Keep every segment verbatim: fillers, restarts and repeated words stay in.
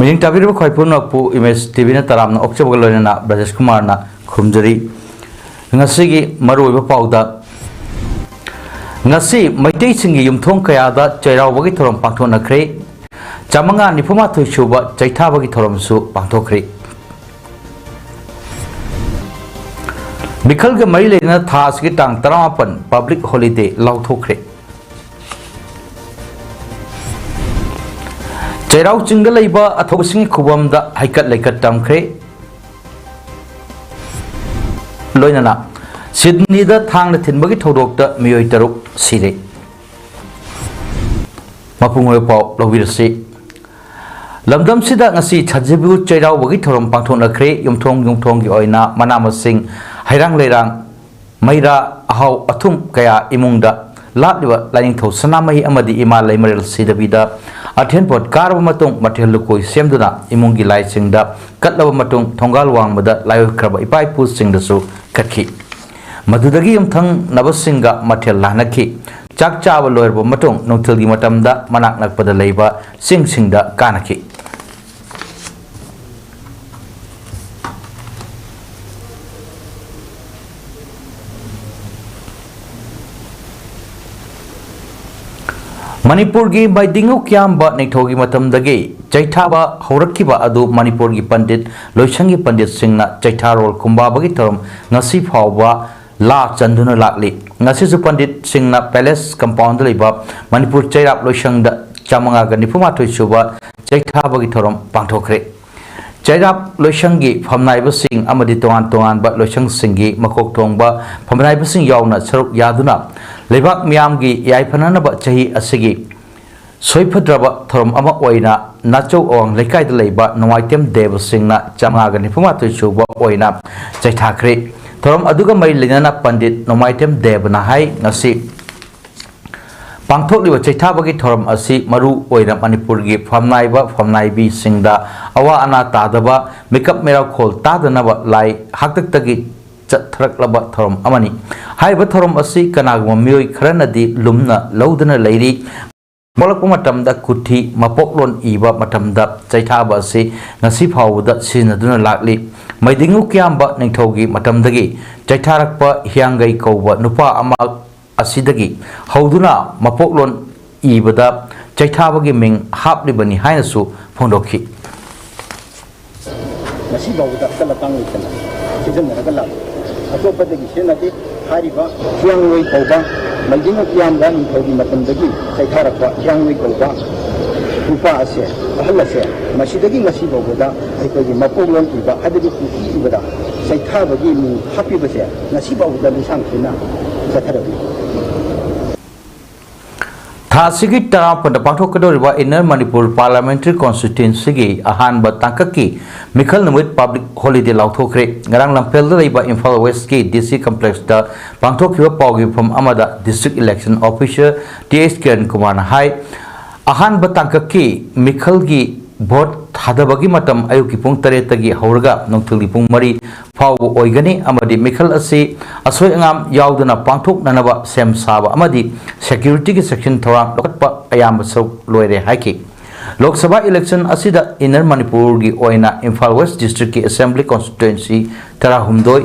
ꯌꯦꯡ ꯇꯥꯕꯤꯔꯤꯕ ꯈ꯭ꯋꯥꯏ ꯄꯨꯝꯅꯃꯛꯄꯨ ꯏꯃꯦꯖ ꯇꯤ ꯚꯤꯅ ꯇꯔꯥꯝꯅ ꯑꯣꯛꯆꯕꯒ ꯂꯣꯏꯅꯅ ꯕ꯭ꯔꯖꯦꯁ ꯀꯨꯃꯥꯔꯅ ꯈꯨꯔꯨꯝꯖꯔꯤ꯫ ꯉꯁꯤꯒꯤ ꯃꯔꯨꯑꯣꯏꯕ ꯄꯥꯎꯗ, ꯉꯁꯤ ꯃꯩꯇꯩꯁꯤꯡꯒꯤ ꯌꯨꯝꯊꯣꯡ ꯀꯌꯥꯗ ꯆꯩꯔꯥꯎꯕꯒꯤ ꯊꯧꯔꯝ ꯄꯥꯡꯊꯣꯛꯅꯈ꯭ꯔꯦ꯫ ꯆꯥꯃꯉꯥ ꯅꯤꯐꯨ ꯃꯥꯊꯣꯏ ꯁꯨꯕ ꯆꯩꯊꯥꯕꯒꯤ ꯊꯧꯔꯝꯁꯨ ꯄꯥꯡꯊꯣꯛꯈ꯭ꯔꯦ꯫ ꯃꯤꯈꯜꯒ ꯃꯔꯤ ꯂꯩꯅꯅ ꯊꯥ ꯑꯁꯤꯒꯤ ꯇꯥꯡ ꯇꯔꯥꯃꯥꯄꯟ ꯄꯕ꯭ꯂꯤꯛ ꯍꯣꯂꯤꯗꯦ ꯂꯥꯎꯊꯣꯛꯈ꯭ꯔꯦ꯫ ꯆꯩꯔꯥꯎ ꯆꯤꯡꯗ ꯂꯩꯕ ꯑꯊꯧꯕꯁꯤꯡꯒꯤ ꯈꯨꯕꯝꯗ ꯍꯩꯀꯠ ꯂꯩꯀꯠ ꯇꯝꯈ꯭ꯔꯦ꯫ ꯂꯣꯏꯅꯅ ꯁꯤꯗꯅꯤꯗ ꯊꯥꯡꯅ ꯊꯤꯟꯕꯒꯤ ꯊꯧꯗꯣꯛꯇ ꯃꯤꯑꯣꯏ ꯇꯔꯨꯛ ꯁꯤꯔꯦ꯫ ꯃꯄꯨꯡ ꯑꯣꯏꯕ ꯄꯥꯎ ꯂꯧꯕꯤꯔꯁꯤ꯫ ꯂꯝꯗꯝꯁꯤꯗ ꯉꯁꯤ ꯁꯖꯤꯕꯨ ꯆꯩꯔꯥꯎꯕꯒꯤ ꯊꯧꯔꯝ ꯄꯥꯡꯊꯣꯛꯅꯈ꯭ꯔꯦ꯫ ꯌꯨꯝꯊꯣꯡ ꯌꯨꯝꯊꯣꯡꯒꯤ ꯑꯣꯏꯅ ꯃꯅꯥ ꯃꯁꯤꯡ, ꯍꯩꯔꯥꯡ ꯂꯩꯔꯥꯡ, ꯃꯩꯔꯥ, ꯑꯍꯥꯎ ꯑꯊꯨꯝ ꯀꯌꯥ ꯏꯃꯨꯡꯗ ꯂꯥꯠꯂꯤꯕ ꯂꯥꯏꯅꯤꯡꯊꯧ ꯁꯅꯥꯃꯍꯤ ꯑꯃꯗꯤ ꯏꯃꯥ ꯂꯩꯃꯔꯦꯜ ꯁꯤꯗꯕꯤꯗ ꯑꯊꯦꯟ ꯄꯣꯠ ꯀꯥꯔꯕ ꯃꯇꯨꯡ ꯃꯊꯦꯜ ꯂꯨꯀꯣꯏ ꯁꯦꯝꯗꯨꯅ ꯏꯃꯨꯡꯒꯤ ꯂꯥꯏꯁꯤꯡꯗ ꯀꯠꯂꯕ ꯃꯇꯨꯡ ꯊꯣꯡꯒꯥꯜ ꯋꯥꯡꯃꯗ ꯂꯥꯏ ꯑꯣꯏꯈ꯭ꯔꯕ ꯏꯄꯥ ꯏꯄꯨꯁꯤꯡꯗꯁꯨ ꯀꯠꯈꯤ꯫ ꯃꯗꯨꯗꯒꯤ ꯌꯨꯝꯊꯪꯅꯕꯁꯤꯡꯒ ꯃꯊꯦꯜ ꯂꯥꯟꯅꯈꯤ꯫ ꯆꯥꯛ ꯆꯥꯕ ꯂꯣꯏꯔꯕ ꯃꯇꯨꯡ ꯅꯨꯡꯊꯤꯜꯒꯤ ꯃꯇꯝꯗ ꯃꯅꯥꯛ ꯅꯛꯄꯗ ꯂꯩꯕ ꯆꯤꯡꯁꯤꯡꯗ ꯀꯥꯅꯈꯤ꯫ ꯃꯅꯤꯄꯨꯔꯒꯤ ꯃꯩꯗꯤꯡꯉꯨ ꯀꯤꯌꯥꯝꯕ ꯅꯤꯡꯊꯧꯒꯤ ꯃꯇꯝꯗꯒꯤ ꯆꯩꯊꯥꯕ ꯍꯧꯔꯛꯈꯤꯕ ꯑꯗꯨ ꯃꯅꯤꯄꯨꯔꯒꯤ ꯄꯟꯗꯤꯠ ꯂꯣꯏꯁꯪꯒꯤ ꯄꯟꯗꯤꯠꯁꯤꯡꯅ ꯆꯩꯊꯥꯔꯣꯜ ꯈꯨꯝꯕꯥꯕꯒꯤ ꯊꯧꯔꯝ ꯉꯁꯤ ꯐꯥꯎꯕ ꯂꯥ ꯆꯟꯗꯨꯅ ꯂꯥꯛꯂꯤ꯫ ꯉꯁꯤꯁꯨ ꯄꯟꯗꯤꯠꯁꯤꯡꯅ ꯄꯦꯂꯦꯁ ꯀꯝꯄꯥꯎꯟꯗ ꯂꯩꯕ ꯃꯅꯤꯄꯨꯔ ꯆꯩꯔꯥꯞ ꯂꯣꯏꯁꯪꯗ ꯆꯥꯃꯉꯥꯒ ꯅꯤꯐꯨ ꯃꯥꯊꯣꯏ ꯁꯨꯕ ꯆꯩꯊꯥꯕꯒꯤ ꯊꯧꯔꯝ ꯄꯥꯡꯊꯣꯛꯈ꯭ꯔꯦ꯫ ꯆꯩꯔꯥꯞ ꯂꯣꯏꯁꯪꯒꯤ ꯐꯝꯅꯥꯏꯕꯁꯤꯡ ꯑꯃꯗꯤ ꯇꯣꯉꯥꯟ ꯇꯣꯉꯥꯟꯕ ꯂꯣꯏꯁꯪꯁꯤꯡꯒꯤ ꯃꯀꯣꯛ ꯊꯣꯡꯕ ꯐꯝꯅꯥꯏꯕꯁꯤꯡ ꯌꯥꯎꯅ ꯁꯔꯨꯛ ꯌꯥꯗꯨꯅ ꯂꯩꯕꯥꯛ ꯃꯤꯌꯥꯝꯒꯤ ꯌꯥꯏꯐꯅꯅꯕ ꯆꯍꯤ ꯑꯁꯤꯒꯤ ꯁꯣꯏꯐꯗ꯭ꯔꯕ ꯊꯧꯔꯝ ꯑꯃ ꯑꯣꯏꯅ ꯅꯥꯆꯧ ꯑꯋꯥꯡ ꯂꯩꯀꯥꯏꯗ ꯂꯩꯕ ꯅꯣꯡꯃꯥꯏꯊꯦꯝ ꯗꯦꯕꯁꯤꯡꯅ ꯆꯥꯃꯉꯥꯒ ꯅꯤꯐꯨ ꯃꯥꯊꯣꯏ ꯁꯨꯕ ꯑꯣꯏꯅ ꯆꯩꯊꯥꯈ꯭ꯔꯦ꯫ ꯊꯧꯔꯝ ꯑꯗꯨꯒ ꯃꯔꯤ ꯂꯩꯅꯅ ꯄꯟꯗꯤꯠ ꯅꯣꯡꯃꯥꯏꯊꯦꯝ ꯗꯦꯕꯅ ꯍꯥꯏ, ꯉꯁꯤ ꯄꯥꯡꯊꯣꯛꯂꯤꯕ ꯆꯩꯊꯥꯕꯒꯤ ꯊꯧꯔꯝ ꯑꯁꯤ ꯃꯔꯨ ꯑꯣꯏꯅ ꯃꯅꯤꯄꯨꯔꯒꯤ ꯐꯝꯅꯥꯏꯕ ꯐꯝꯅꯥꯏꯕꯤꯁꯤꯡꯗ ꯑꯋꯥ ꯑꯅꯥ ꯇꯥꯗꯕ, ꯃꯤꯀꯞ ꯃꯤꯔꯥꯎꯈꯣꯜ ꯇꯥꯗꯅꯕ ꯂꯥꯏ ꯍꯥꯛꯇꯛꯇꯒꯤ ꯆꯠꯊꯔꯛꯂꯕ ꯊꯧꯔꯝ ꯑꯃꯅꯤ꯫ ꯍꯥꯏꯔꯤꯕ ꯊꯧꯔꯝ ꯑꯁꯤ ꯀꯅꯥꯒꯨꯝꯕ ꯃꯤꯑꯣꯏ ꯈꯔꯅꯗꯤ ꯂꯨꯝꯅ ꯂꯧꯗꯨꯅ ꯂꯩꯔꯤ꯫ ꯄꯣꯛꯂꯛꯄ ꯃꯇꯝꯗ ꯀꯨꯊꯤ ꯃꯄꯣꯛꯂꯣꯟ ꯏꯕ ꯃꯇꯝꯗ ꯆꯩꯊꯥꯕ ꯑꯁꯤ ꯉꯁꯤ ꯐꯥꯎꯕꯗ ꯁꯤꯖꯤꯟꯅꯗꯨꯅ ꯂꯥꯛꯂꯤ꯫ ꯃꯩꯗꯤꯡꯉꯨ ꯀꯤꯌꯥꯝꯕ ꯅꯤꯡꯊꯧꯒꯤ ꯃꯇꯝꯗꯒꯤ ꯆꯩꯊꯥꯔꯛꯄ ꯍꯤꯌꯥꯡꯒꯩ ꯀꯧꯕ ꯅꯨꯄꯥ ꯑꯃ ꯑꯁꯤꯗꯒꯤ ꯍꯧꯗꯨꯅ ꯃꯄꯣꯛꯂꯣꯟ ꯏꯕꯗ ꯆꯩꯊꯥꯕꯒꯤ ꯃꯤꯡ ꯍꯥꯞꯂꯤꯕꯅꯤ ꯍꯥꯏꯅꯁꯨ ꯐꯣꯡꯗꯣꯛꯈꯤ꯫ ꯉꯁꯤ ꯐꯥꯎꯕꯗ ꯑꯀꯜ ꯑꯇꯥꯡ ꯂꯩꯇꯅ ꯁꯤꯖꯤꯟꯅꯔꯒ ꯂꯥꯛꯂꯤ꯫ ꯑꯇꯣꯞꯄꯗꯒꯤ ꯁꯤꯖꯤꯟꯅꯗꯦ꯫ ꯍꯥꯏꯔꯤꯕ ꯍꯤꯌꯥꯡꯂꯣꯏ ꯀꯧꯕ ꯃꯩꯗꯤꯡꯉꯨ ꯀꯤꯌꯥꯝꯕ ꯅꯤꯡꯊꯧꯒꯤ ꯃꯇꯝꯗꯒꯤ ꯆꯩꯊꯥꯔꯛꯄ ꯍꯤꯌꯥꯡꯂꯣꯏ ꯀꯧꯕ ꯅꯨꯄꯥ ꯑꯁꯦ, ꯑꯍꯜ ꯑꯁꯦ, ꯃꯁꯤꯗꯒꯤ ꯉꯁꯤ ꯐꯥꯎꯕꯗ ꯑꯩꯈꯣꯏꯒꯤ ꯃꯄꯣꯛꯂꯣꯟ ꯏꯕ, ꯍꯥꯏꯕꯗꯤ ꯀꯨꯊꯤ ꯏꯕꯗ ꯆꯩꯊꯥꯕꯒꯤ ꯃꯤꯡ ꯍꯥꯞꯄꯤꯕꯁꯦ ꯉꯁꯤ ꯐꯥꯎꯕꯗ ꯂꯤꯁꯥꯡ ꯊꯤꯅ ꯆꯠꯊꯔꯛꯂꯤ꯫ ꯊꯥ ꯑꯁꯤꯒꯤ ꯇꯔꯥꯃꯥꯄꯟꯗ ꯄꯥꯡꯊꯣꯛꯀꯗꯧꯔꯤꯕ ꯏꯟꯅꯔ ꯃꯅꯤꯄꯨꯔ ꯄꯥꯔꯂꯥꯃꯦꯟꯇꯔꯤ ꯀꯣꯟꯁꯇꯤꯇ꯭ꯋꯦꯟꯁꯤꯒꯤ ꯑꯍꯥꯟꯕ ꯇꯥꯡꯀꯛꯀꯤ ꯃꯤꯈꯜ ꯅꯨꯃꯤꯠ ꯄꯕ꯭ꯂꯤꯛ ꯍꯣꯂꯤꯗꯦ ꯂꯥꯎꯊꯣꯛꯈ꯭ꯔꯦ꯫ ꯉꯔꯥꯡ ꯂꯝꯐꯦꯜꯗ ꯂꯩꯕ ꯏꯝꯐꯥꯜ ꯋꯦꯁꯀꯤ ꯗꯤ ꯁꯤ ꯀꯝꯄ꯭ꯂꯦꯛꯁꯇ ꯄꯥꯡꯊꯣꯛꯈꯤꯕ ꯄꯥꯎꯒꯤ ꯃꯤꯐꯝ ꯑꯃꯗ ꯗꯤꯁꯇ꯭ꯔꯤꯛ ꯏꯂꯦꯛꯁꯟ ꯑꯣꯐꯤꯁꯥꯔ ꯇꯤ ꯑꯦꯁ ꯀꯤꯔꯟ ꯀꯨꯃꯥꯔꯅ ꯍꯥꯏ, ꯑꯍꯥꯟꯕ ꯇꯥꯡꯀꯛꯀꯤ ꯃꯤꯈꯜꯒꯤ ꯚꯣꯠ ꯊꯥꯗꯕꯒꯤ ꯃꯇꯝ ꯑꯌꯨꯛꯀꯤ ꯄꯨꯡ ꯇꯔꯦꯠꯇꯒꯤ ꯍꯧꯔꯒ ꯅꯨꯡꯊꯤꯜꯒꯤ ꯄꯨꯡ ꯃꯔꯤ ꯐꯥꯎꯕ ꯑꯣꯏꯒꯅꯤ ꯑꯃꯗꯤ ꯃꯤꯈꯜ ꯑꯁꯤ ꯑꯁꯣꯏ ꯑꯉꯥꯝ ꯌꯥꯎꯗꯅ ꯄꯥꯡꯊꯣꯛꯅꯅꯕ ꯁꯦꯝ ꯁꯥꯕ ꯑꯃꯗꯤ ꯁꯦꯀ꯭ꯌꯨꯔꯤꯇꯤꯒꯤ ꯆꯦꯛꯁꯤꯟ ꯊꯧꯔꯥꯡ ꯂꯧꯈꯠꯄ ꯑꯌꯥꯝꯕ ꯁꯔꯨꯛ ꯂꯣꯏꯔꯦ ꯍꯥꯏꯈꯤ꯫ ꯂꯣꯛ ꯁꯚꯥ ꯏꯂꯦꯛꯁꯟ ꯑꯁꯤꯗ ꯏꯟꯅꯔ ꯃꯅꯤꯄꯨꯔꯒꯤ ꯑꯣꯏꯅ ꯏꯝꯐꯥꯜ ꯋꯦꯁ ꯗꯤꯁꯇ꯭ꯔꯤꯛꯀꯤ ꯑꯦꯁꯦꯝꯕ꯭ꯂꯤ ꯀꯣꯟꯁꯇꯤꯇ꯭ꯋꯦꯟꯁꯤ ꯇꯔꯥꯍꯨꯝꯗꯣꯏ,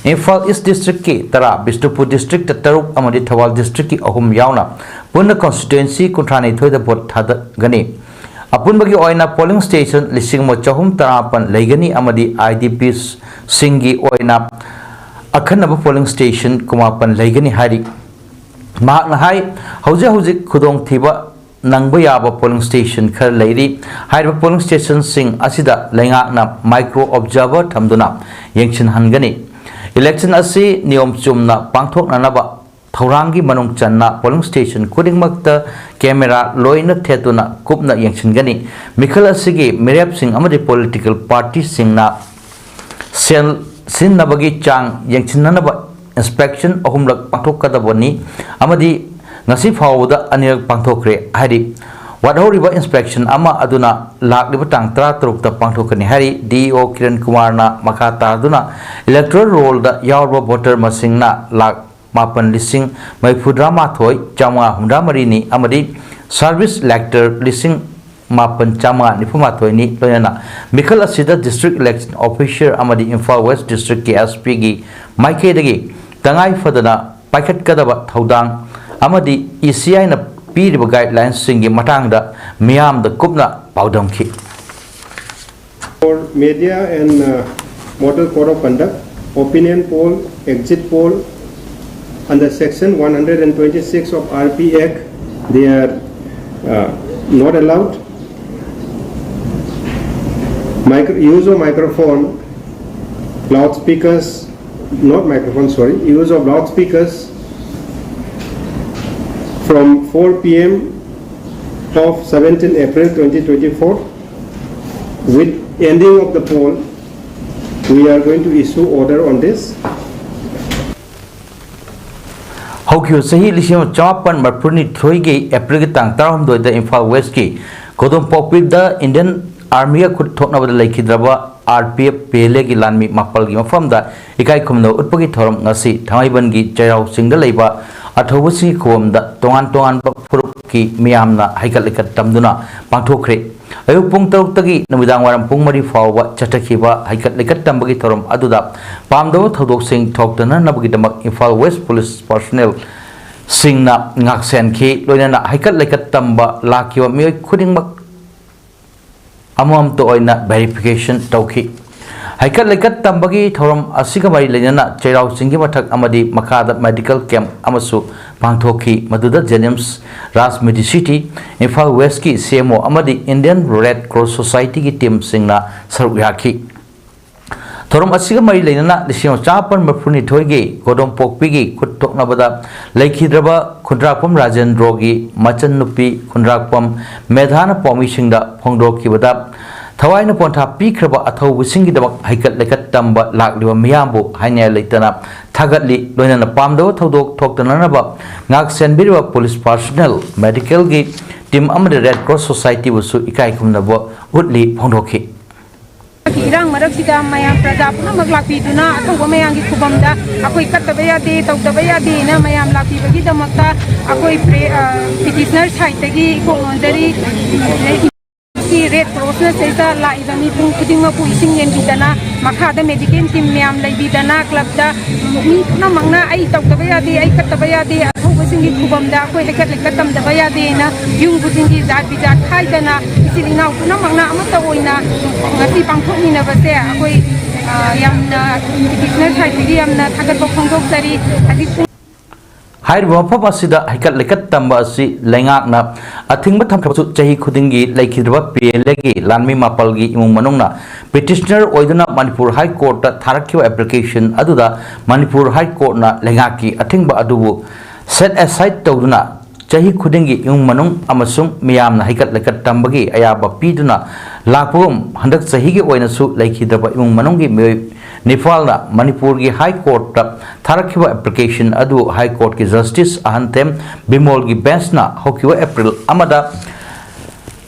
ꯏꯝꯐꯥꯜ ꯏꯁ ꯗꯤꯁꯇ꯭ꯔꯤꯛꯀꯤ ꯇꯔꯥ, ꯕꯤꯁꯅꯨꯄꯨꯔ ꯗꯤꯁꯇ꯭ꯔꯤꯛꯇ ꯇꯔꯨꯛ ꯑꯃꯗꯤ ꯊꯧꯕꯥꯜ ꯗꯤꯁꯇ꯭ꯔꯤꯛꯀꯤ ꯑꯍꯨꯝ ꯌꯥꯎꯅ ꯄꯨꯟꯅ ꯀꯣꯟꯁꯇꯤꯇ꯭ꯋꯦꯟꯁꯤ ꯀꯨꯟꯊ꯭ꯔꯥꯅꯤꯊꯣꯏꯗ ꯚꯣꯠ ꯊꯥꯗꯒꯅꯤ꯫ ꯑꯄꯨꯟꯕꯒꯤ ꯑꯣꯏꯅ ꯄꯣꯂꯤꯡ ꯁ꯭ꯇꯦꯁꯟ ꯂꯤꯁꯤꯡ ꯑꯃ ꯆꯍꯨꯝ ꯇꯔꯥꯃꯥꯄꯟ ꯂꯩꯒꯅꯤ ꯑꯃꯗꯤ ꯑꯥꯏ ꯗꯤ ꯄꯤꯁꯤꯡꯒꯤ ꯑꯣꯏꯅ ꯑꯈꯟꯅꯕ ꯄꯣꯂꯤꯡ ꯁ꯭ꯇꯦꯁꯟ ꯀꯨꯟꯃꯥꯄꯟ ꯂꯩꯒꯅꯤ ꯍꯥꯏꯔꯤ꯫ ꯃꯍꯥꯛꯅ ꯍꯥꯏ, ꯍꯧꯖꯤꯛ ꯍꯧꯖꯤꯛ ꯈꯨꯗꯣꯡꯊꯤꯕ ꯅꯪꯕ ꯌꯥꯕ ꯄꯣꯂꯤꯡ ꯁ꯭ꯇꯦꯁꯟ ꯈꯔ ꯂꯩꯔꯤ꯫ ꯍꯥꯏꯔꯤꯕ ꯄꯣꯂꯤꯡ ꯁ꯭ꯇꯦꯁꯟꯁꯤꯡ ꯑꯁꯤꯗ ꯂꯩꯉꯥꯛꯅ ꯃꯥꯏꯀ꯭ꯔꯣ ꯑꯣꯕꯖꯥꯔꯚꯔ ꯊꯝꯗꯨꯅ ꯌꯦꯡꯁꯤꯟꯍꯟꯒꯅꯤ꯫ ꯏꯂꯦꯛꯁꯟ ꯑꯁꯤ ꯅꯤꯌꯣꯝ ꯆꯨꯝꯅ ꯄꯥꯡꯊꯣꯛꯅꯅꯕ ꯊꯧꯔꯥꯡꯒꯤ ꯃꯅꯨꯡ ꯆꯟꯅ ꯄꯣꯂꯤꯡ ꯁ꯭ꯇꯦꯁꯟ ꯈꯨꯗꯤꯡꯃꯛꯇ ꯀꯦꯃꯦꯔꯥ ꯂꯣꯏꯅ ꯊꯦꯠꯇꯨꯅ ꯀꯨꯞꯅ ꯌꯦꯡꯁꯤꯟꯒꯅꯤ꯫ ꯃꯤꯈꯜ ꯑꯁꯤꯒꯤ ꯃꯤꯔꯦꯞꯁꯤꯡ ꯑꯃꯗꯤ ꯄꯣꯂꯤꯇꯤꯀꯦꯜ ꯄꯥꯔꯇꯤꯁꯤꯡꯅ ꯁꯦꯜ ꯁꯤꯖꯤꯟꯅꯕꯒꯤ ꯆꯥꯡ ꯌꯦꯡꯁꯤꯟꯅꯅꯕ ꯏꯟꯁꯄꯦꯛꯁꯟ ꯑꯍꯨꯝꯂꯛ ꯄꯥꯡꯊꯣꯛꯀꯗꯕꯅꯤ ꯑꯃꯗꯤ ꯉꯁꯤ ꯐꯥꯎꯕꯗ ꯑꯅꯤꯔꯛ ꯄꯥꯡꯊꯣꯛꯈ꯭ꯔꯦ ꯍꯥꯏꯔꯤ꯫ ꯋꯥꯠꯍꯧꯔꯤꯕ ꯏꯟꯁꯄꯦꯛꯁꯟ ꯑꯃ ꯑꯗꯨꯅ ꯂꯥꯛꯂꯤꯕ ꯇꯥꯡ ꯇꯔꯥꯇꯔꯨꯛꯇ ꯄꯥꯡꯊꯣꯛꯀꯅꯤ ꯍꯥꯏꯔꯤ꯫ ꯗꯤ ꯏ ꯑꯣ ꯀꯤꯔꯟ ꯀꯨꯃꯥꯔꯅ ꯃꯈꯥ ꯇꯥꯗꯨꯅ ꯏꯂꯦꯛꯇꯣꯔꯦꯜ ꯔꯣꯜꯗ ꯌꯥꯎꯔꯕ ꯚꯣꯇꯔ ꯃꯁꯤꯡꯅ ꯂꯥꯈ ꯃꯥꯄꯟ ꯂꯤꯁꯤꯡ ꯃꯔꯤꯐꯨꯇꯔꯥ ꯃꯥꯊꯣꯏ ꯆꯥꯝꯃꯉꯥ ꯍꯨꯝꯗ꯭ꯔꯥ ꯃꯔꯤꯅꯤ ꯑꯃꯗꯤ service lector ꯂꯤꯁꯤꯡ ꯃꯥꯄꯟ ꯆꯥꯃꯉꯥ ꯅꯤꯐꯨ ꯃꯥꯊꯣꯏꯅꯤ꯫ ꯂꯣꯏꯅꯅ ꯃꯤꯈꯜ ꯑꯁꯤꯗ district election officer ꯑꯃꯗꯤ ꯏꯝꯐꯥꯜ ꯋꯦꯁ district ꯀꯤ S P ꯒꯤ ꯃꯥꯏꯀꯩꯗꯒꯤ ꯇꯉꯥꯏ ꯐꯗꯅ ꯄꯥꯏꯈꯠꯀꯗꯕ ꯊꯧꯗꯥꯡ ꯑꯃꯗꯤ E C I ꯅ ꯄꯤꯔꯤꯕ guideline ꯁꯤꯡꯒꯤ ꯃꯇꯥꯡꯗ ꯃꯤꯌꯥꯝꯗ ꯀꯨꯞꯅ ꯄꯥꯎꯗꯝꯈꯤ꯫ For media and uh, model code of conduct, opinion poll, exit poll, under section one hundred twenty-six of R P Act, they are uh, not allowed. Micro, use of microphone, loudspeakers, not microphone, sorry, use of loudspeakers from four P M of seventeenth April twenty twenty-four. With ending of the poll, we are going to issue order on this. ꯍꯧꯈꯤꯕ ꯆꯍꯤ ꯂꯤꯁꯤꯡ ꯑꯃ ꯆꯃꯥꯄꯟ ꯃꯔꯤꯐꯨꯅꯤꯊꯣꯏꯒꯤ ꯑꯦꯄ꯭ꯔꯤꯜꯒꯤ ꯇꯥꯡ ꯇꯔꯥꯍꯨꯝꯗꯣꯏꯗ ꯏꯝꯐꯥꯜ ꯋꯦꯁꯀꯤ ꯀꯣꯗꯣꯝꯄꯣꯛꯄꯤꯗ Indian Army ꯒ ꯈꯨꯠ ꯊꯣꯛꯅꯕꯗ ꯂꯩꯈꯤꯗ꯭ꯔꯕ R P F P L A ꯒꯤ ꯂꯥꯟꯃꯤ ꯃꯥꯄꯜꯒꯤ ꯃꯐꯝꯗ ꯏꯀꯥꯏ ꯈꯨꯝꯅꯕ ꯎꯠꯄꯒꯤ ꯊꯧꯔꯝ ꯉꯁꯤ ꯊꯥꯡꯃꯩꯕꯟꯒꯤ ꯆꯩꯔꯥꯎ ꯆꯤꯡꯗ ꯂꯩꯕ ꯑꯊꯧꯕꯁꯤꯡꯒꯤ ꯈꯨꯕꯝꯗ ꯇꯣꯉꯥꯟ ꯇꯣꯉꯥꯟꯕ ꯐꯨꯔꯨꯞꯀꯤ ꯃꯤꯌꯥꯝꯅ ꯍꯩꯀꯠ ꯂꯩꯀꯠ ꯇꯝꯗꯨꯅ ꯄꯥꯡꯊꯣꯛꯈ꯭ꯔꯦ꯫ ꯑꯌꯨꯛ ꯄꯨꯡ ꯇꯔꯨꯛꯇꯒꯤ ꯅꯨꯃꯤꯗꯥꯡ ꯋꯥꯏꯔꯝ ꯄꯨꯡ ꯃꯔꯤ ꯐꯥꯎꯕ ꯆꯠꯊꯈꯤꯕ ꯍꯩꯀꯠ ꯂꯩꯀꯠ ꯇꯝꯕꯒꯤ ꯊꯧꯔꯝ ꯑꯗꯨꯗ ꯄꯥꯝꯗꯕ ꯊꯧꯗꯣꯛꯁꯤꯡ ꯊꯣꯛꯇꯅꯅꯕꯒꯤꯗꯃꯛ ꯏꯝꯐꯥꯜ ꯋꯦꯁ ꯄꯨꯂꯤꯁ ꯄꯥꯔꯁꯣꯅꯦꯜꯁꯤꯡꯅ ꯉꯥꯛꯁꯦꯟꯈꯤ꯫ ꯂꯣꯏꯅꯅ ꯍꯩꯀꯠ ꯂꯩꯀꯠ ꯇꯝꯕ ꯂꯥꯛꯈꯤꯕ ꯃꯤꯑꯣꯏ ꯈꯨꯗꯤꯡꯃꯛ ꯑꯃꯃꯝꯇ ꯑꯣꯏꯅ verification ꯇꯧꯈꯤ꯫ ꯍꯩꯀꯠ ꯂꯩꯀꯠ ꯇꯝꯕꯒꯤ ꯊꯧꯔꯝ ꯑꯁꯤꯒ ꯃꯔꯤ ꯂꯩꯅꯅ ꯆꯩꯔꯥꯎ ꯆꯤꯡꯒꯤ ꯃꯊꯛ ꯑꯃꯗꯤ ꯃꯈꯥꯗ medical camp ꯑꯃꯁꯨ ꯄꯥꯡꯊꯣꯛꯈꯤ, ꯃꯗꯨꯗ JNIMS, ꯔꯥꯖ ꯃꯦꯗꯤꯁꯤꯇꯤ, ꯏꯝꯐꯥꯜ ꯋꯦꯁꯀꯤ C M O ꯑꯃꯗꯤ Indian Red Cross Society ꯒꯤ ꯇꯤꯝꯁꯤꯡꯅ ꯁꯔꯨꯛ ꯌꯥꯈꯤ꯫ ꯊꯧꯔꯝ ꯑꯁꯤꯒ ꯃꯔꯤ ꯂꯩꯅꯅ ꯂꯤꯁꯤꯡ ꯑꯃ ꯆꯃꯥꯄꯟ ꯃꯔꯤꯐꯨꯅꯤꯊꯣꯏꯒꯤ ꯀꯣꯗꯣꯝꯄꯣꯛꯄꯤꯒꯤ ꯈꯨꯠ ꯊꯣꯛꯅꯕꯗ ꯂꯩꯈꯤꯗ꯭ꯔꯕ ꯈꯨꯟꯗ꯭ꯔꯥꯛꯄꯝ ꯔꯥꯖꯦꯟꯗ꯭ꯔꯣꯒꯤ ꯃꯆꯟꯅꯨꯄꯤ ꯈꯨꯟꯗ꯭ꯔꯥꯛꯄꯝ ꯃꯦꯙꯥꯅ ꯄꯥꯎꯃꯤꯁꯤꯡꯗ ꯐꯣꯡꯗꯣꯛꯈꯤꯕꯗ, ꯊꯋꯥꯏꯅ ꯄꯣꯟꯊꯥ ꯄꯤꯈ꯭ꯔꯕ ꯑꯊꯧꯕꯁꯤꯡꯒꯤꯗꯃꯛ ꯍꯩꯀꯠ ꯂꯩꯀꯠ ꯇꯝꯕ ꯂꯥꯛꯂꯤꯕ ꯃꯤꯌꯥꯝꯕꯨ ꯍꯥꯏꯅꯤꯡꯉꯥꯏ ꯂꯩꯇꯅ ꯊꯥꯒꯠꯂꯤ꯫ ꯂꯣꯏꯅꯅ ꯄꯥꯝꯗꯕ ꯊꯧꯗꯣꯛ ꯊꯣꯛꯇꯅꯅꯕ ꯉꯥꯛ ꯁꯦꯟꯕꯤꯔꯤꯕ ꯄꯨꯂꯤꯁ ꯄꯥꯔꯁꯣꯅꯦꯜ, ꯃꯦꯗꯤꯀꯦꯜꯒꯤ ꯇꯤꯝ ꯑꯃꯗꯤ ꯔꯦꯗ ꯀ꯭ꯔꯣꯁ ꯁꯣꯁꯥꯏꯇꯤꯕꯨꯁꯨ ꯏꯀꯥꯏ ꯈꯨꯝꯅꯕ ꯎꯠꯂꯤ ꯐꯣꯡꯗꯣꯛꯈꯤ꯫ ꯏꯔꯥꯡ ꯃꯔꯛꯁꯤꯗ ꯃꯌꯥꯝ ꯄ꯭ꯔꯖꯥ ꯄꯨꯝꯅꯃꯛ ꯂꯥꯛꯄꯤꯗꯨꯅ ꯑꯊꯧꯕ ꯃꯌꯥꯝꯒꯤ ꯈꯨꯕꯝꯗ ꯑꯩꯈꯣꯏ ꯀꯠꯇꯕ ꯌꯥꯗꯦ, ꯇꯧꯗꯕ ꯌꯥꯗꯦꯅ ꯃꯌꯥꯝ ꯂꯥꯛꯄꯤꯕꯒꯤꯗꯃꯛꯇ ꯑꯩꯈꯣꯏ ꯄ꯭ꯔꯦ-, ꯑ, ꯄꯤꯇꯤꯁꯅꯔ ꯁꯥꯏꯠꯇꯒꯤ ꯏꯀꯣꯛ ꯅꯣꯟꯖꯔꯤ꯫ ꯔꯦꯗ ꯀ꯭ꯔꯣꯁꯅ ꯁꯤꯗꯩꯗ ꯂꯥꯛꯏꯕ ꯃꯤꯄꯨꯝ ꯈꯨꯗꯤꯡꯃꯛꯄꯨ ꯏꯁꯤꯡ ꯌꯦꯟꯕꯤꯗꯅ, ꯃꯈꯥꯗ ꯃꯦꯗꯤꯀꯦꯜ ꯇꯤꯝ ꯃꯌꯥꯝ ꯂꯩꯕꯤꯗꯅ, ꯀ꯭ꯂꯕꯇ ꯃꯤ ꯄꯨꯝꯅꯃꯛꯅ "ꯑꯩ ꯇꯧꯗꯕ ꯌꯥꯗꯦ, ꯑꯩ ꯀꯠꯇꯕ ꯌꯥꯗꯦ, ꯑꯊꯧꯕꯁꯤꯡꯒꯤ ꯈꯨꯕꯝꯗ ꯑꯩꯈꯣꯏ ꯍꯩꯀꯠ ꯂꯩꯀꯠ ꯇꯝꯗꯕ ꯌꯥꯗꯦꯅ" ꯌꯨꯝ ꯈꯨꯗꯤꯡꯒꯤ ꯖꯥꯠ ꯕꯤꯖꯥꯠ ꯈꯥꯏꯗꯅ ꯏꯆꯤꯜ ꯏꯅꯥꯎ ꯄꯨꯝꯅꯃꯛꯅ ꯑꯃꯠꯇ ꯑꯣꯏꯅ ꯉꯁꯤ ꯄꯥꯡꯊꯣꯛꯃꯤꯟꯅꯕꯁꯦ ꯑꯩꯈꯣꯏ, ꯑ, ꯌꯥꯝꯅ ꯄꯤꯇꯤꯁꯅꯔ ꯁꯥꯏꯠꯇꯒꯤ ꯌꯥꯝꯅ ꯊꯥꯒꯠꯄ ꯐꯣꯡꯗꯣꯛꯆꯔꯤ꯫ ꯍꯧꯖꯤꯛ ꯄꯨꯡ ꯍꯥꯏꯔꯤꯕ ꯃꯐꯝ ꯑꯁꯤꯗ ꯍꯩꯀꯠ ꯂꯩꯀꯠ ꯇꯝꯕ ꯑꯁꯤ ꯂꯩꯉꯥꯛꯅ ꯑꯊꯤꯡꯕ ꯊꯝꯈ꯭ꯔꯕꯁꯨ, ꯆꯍꯤ ꯈꯨꯗꯤꯡꯒꯤ ꯂꯩꯈꯤꯗ꯭ꯔꯕ ꯄꯤ ꯑꯦꯜ ꯑꯦꯒꯤ ꯂꯥꯟꯃꯤ ꯃꯥꯄꯜꯒꯤ ꯏꯃꯨꯡ ꯃꯅꯨꯡꯅ ꯄꯤꯇꯤꯁꯅꯔ ꯑꯣꯏꯗꯨꯅ ꯃꯅꯤꯄꯨꯔ ꯍꯥꯏ ꯀꯣꯔꯠꯇ ꯊꯥꯔꯛꯈꯤꯕ ꯑꯦꯄ꯭ꯂꯤꯀꯦꯁꯟ ꯑꯗꯨꯗ ꯃꯅꯤꯄꯨꯔ ꯍꯥꯏ ꯀꯣꯔꯠꯅ ꯂꯩꯉꯥꯛꯀꯤ ꯑꯊꯤꯡꯕ ꯑꯗꯨꯕꯨ ꯁꯦꯠ ꯑꯦꯁꯥꯏꯠ ꯇꯧꯗꯨꯅ ꯆꯍꯤ ꯈꯨꯗꯤꯡꯒꯤ ꯏꯃꯨꯡ ꯃꯅꯨꯡ ꯑꯃꯁꯨꯡ ꯃꯤꯌꯥꯝꯅ ꯍꯩꯀꯠ ꯂꯩꯀꯠ ꯇꯝꯕꯒꯤ ꯑꯌꯥꯕ ꯄꯤꯗꯨꯅ ꯂꯥꯛꯄꯒꯨꯝ, ꯍꯟꯗꯛ ꯆꯍꯤꯒꯤ ꯑꯣꯏꯅꯁꯨ ꯂꯩꯈꯤꯗ꯭ꯔꯕ ꯏꯃꯨꯡ ꯃꯅꯨꯡꯒꯤ ꯃꯤꯑꯣꯏ ꯅꯤꯄꯥꯜꯅ ꯃꯅꯤꯄꯨꯔꯒꯤ ꯍꯥꯏ ꯀꯣꯔꯠꯇ ꯊꯥꯔꯛꯈꯤꯕ ꯑꯦꯄ꯭ꯂꯤꯀꯦꯁꯟ ꯑꯗꯨ ꯍꯥꯏ ꯀꯣꯔꯠꯀꯤ ꯖꯁꯇꯤꯁ ꯑꯍꯟꯊꯦꯝ ꯕꯤꯃꯣꯜꯒꯤ ꯕꯦꯟꯁꯅ ꯍꯧꯈꯤꯕ ꯑꯦꯄ꯭ꯔꯤꯜ ꯑꯃꯗ,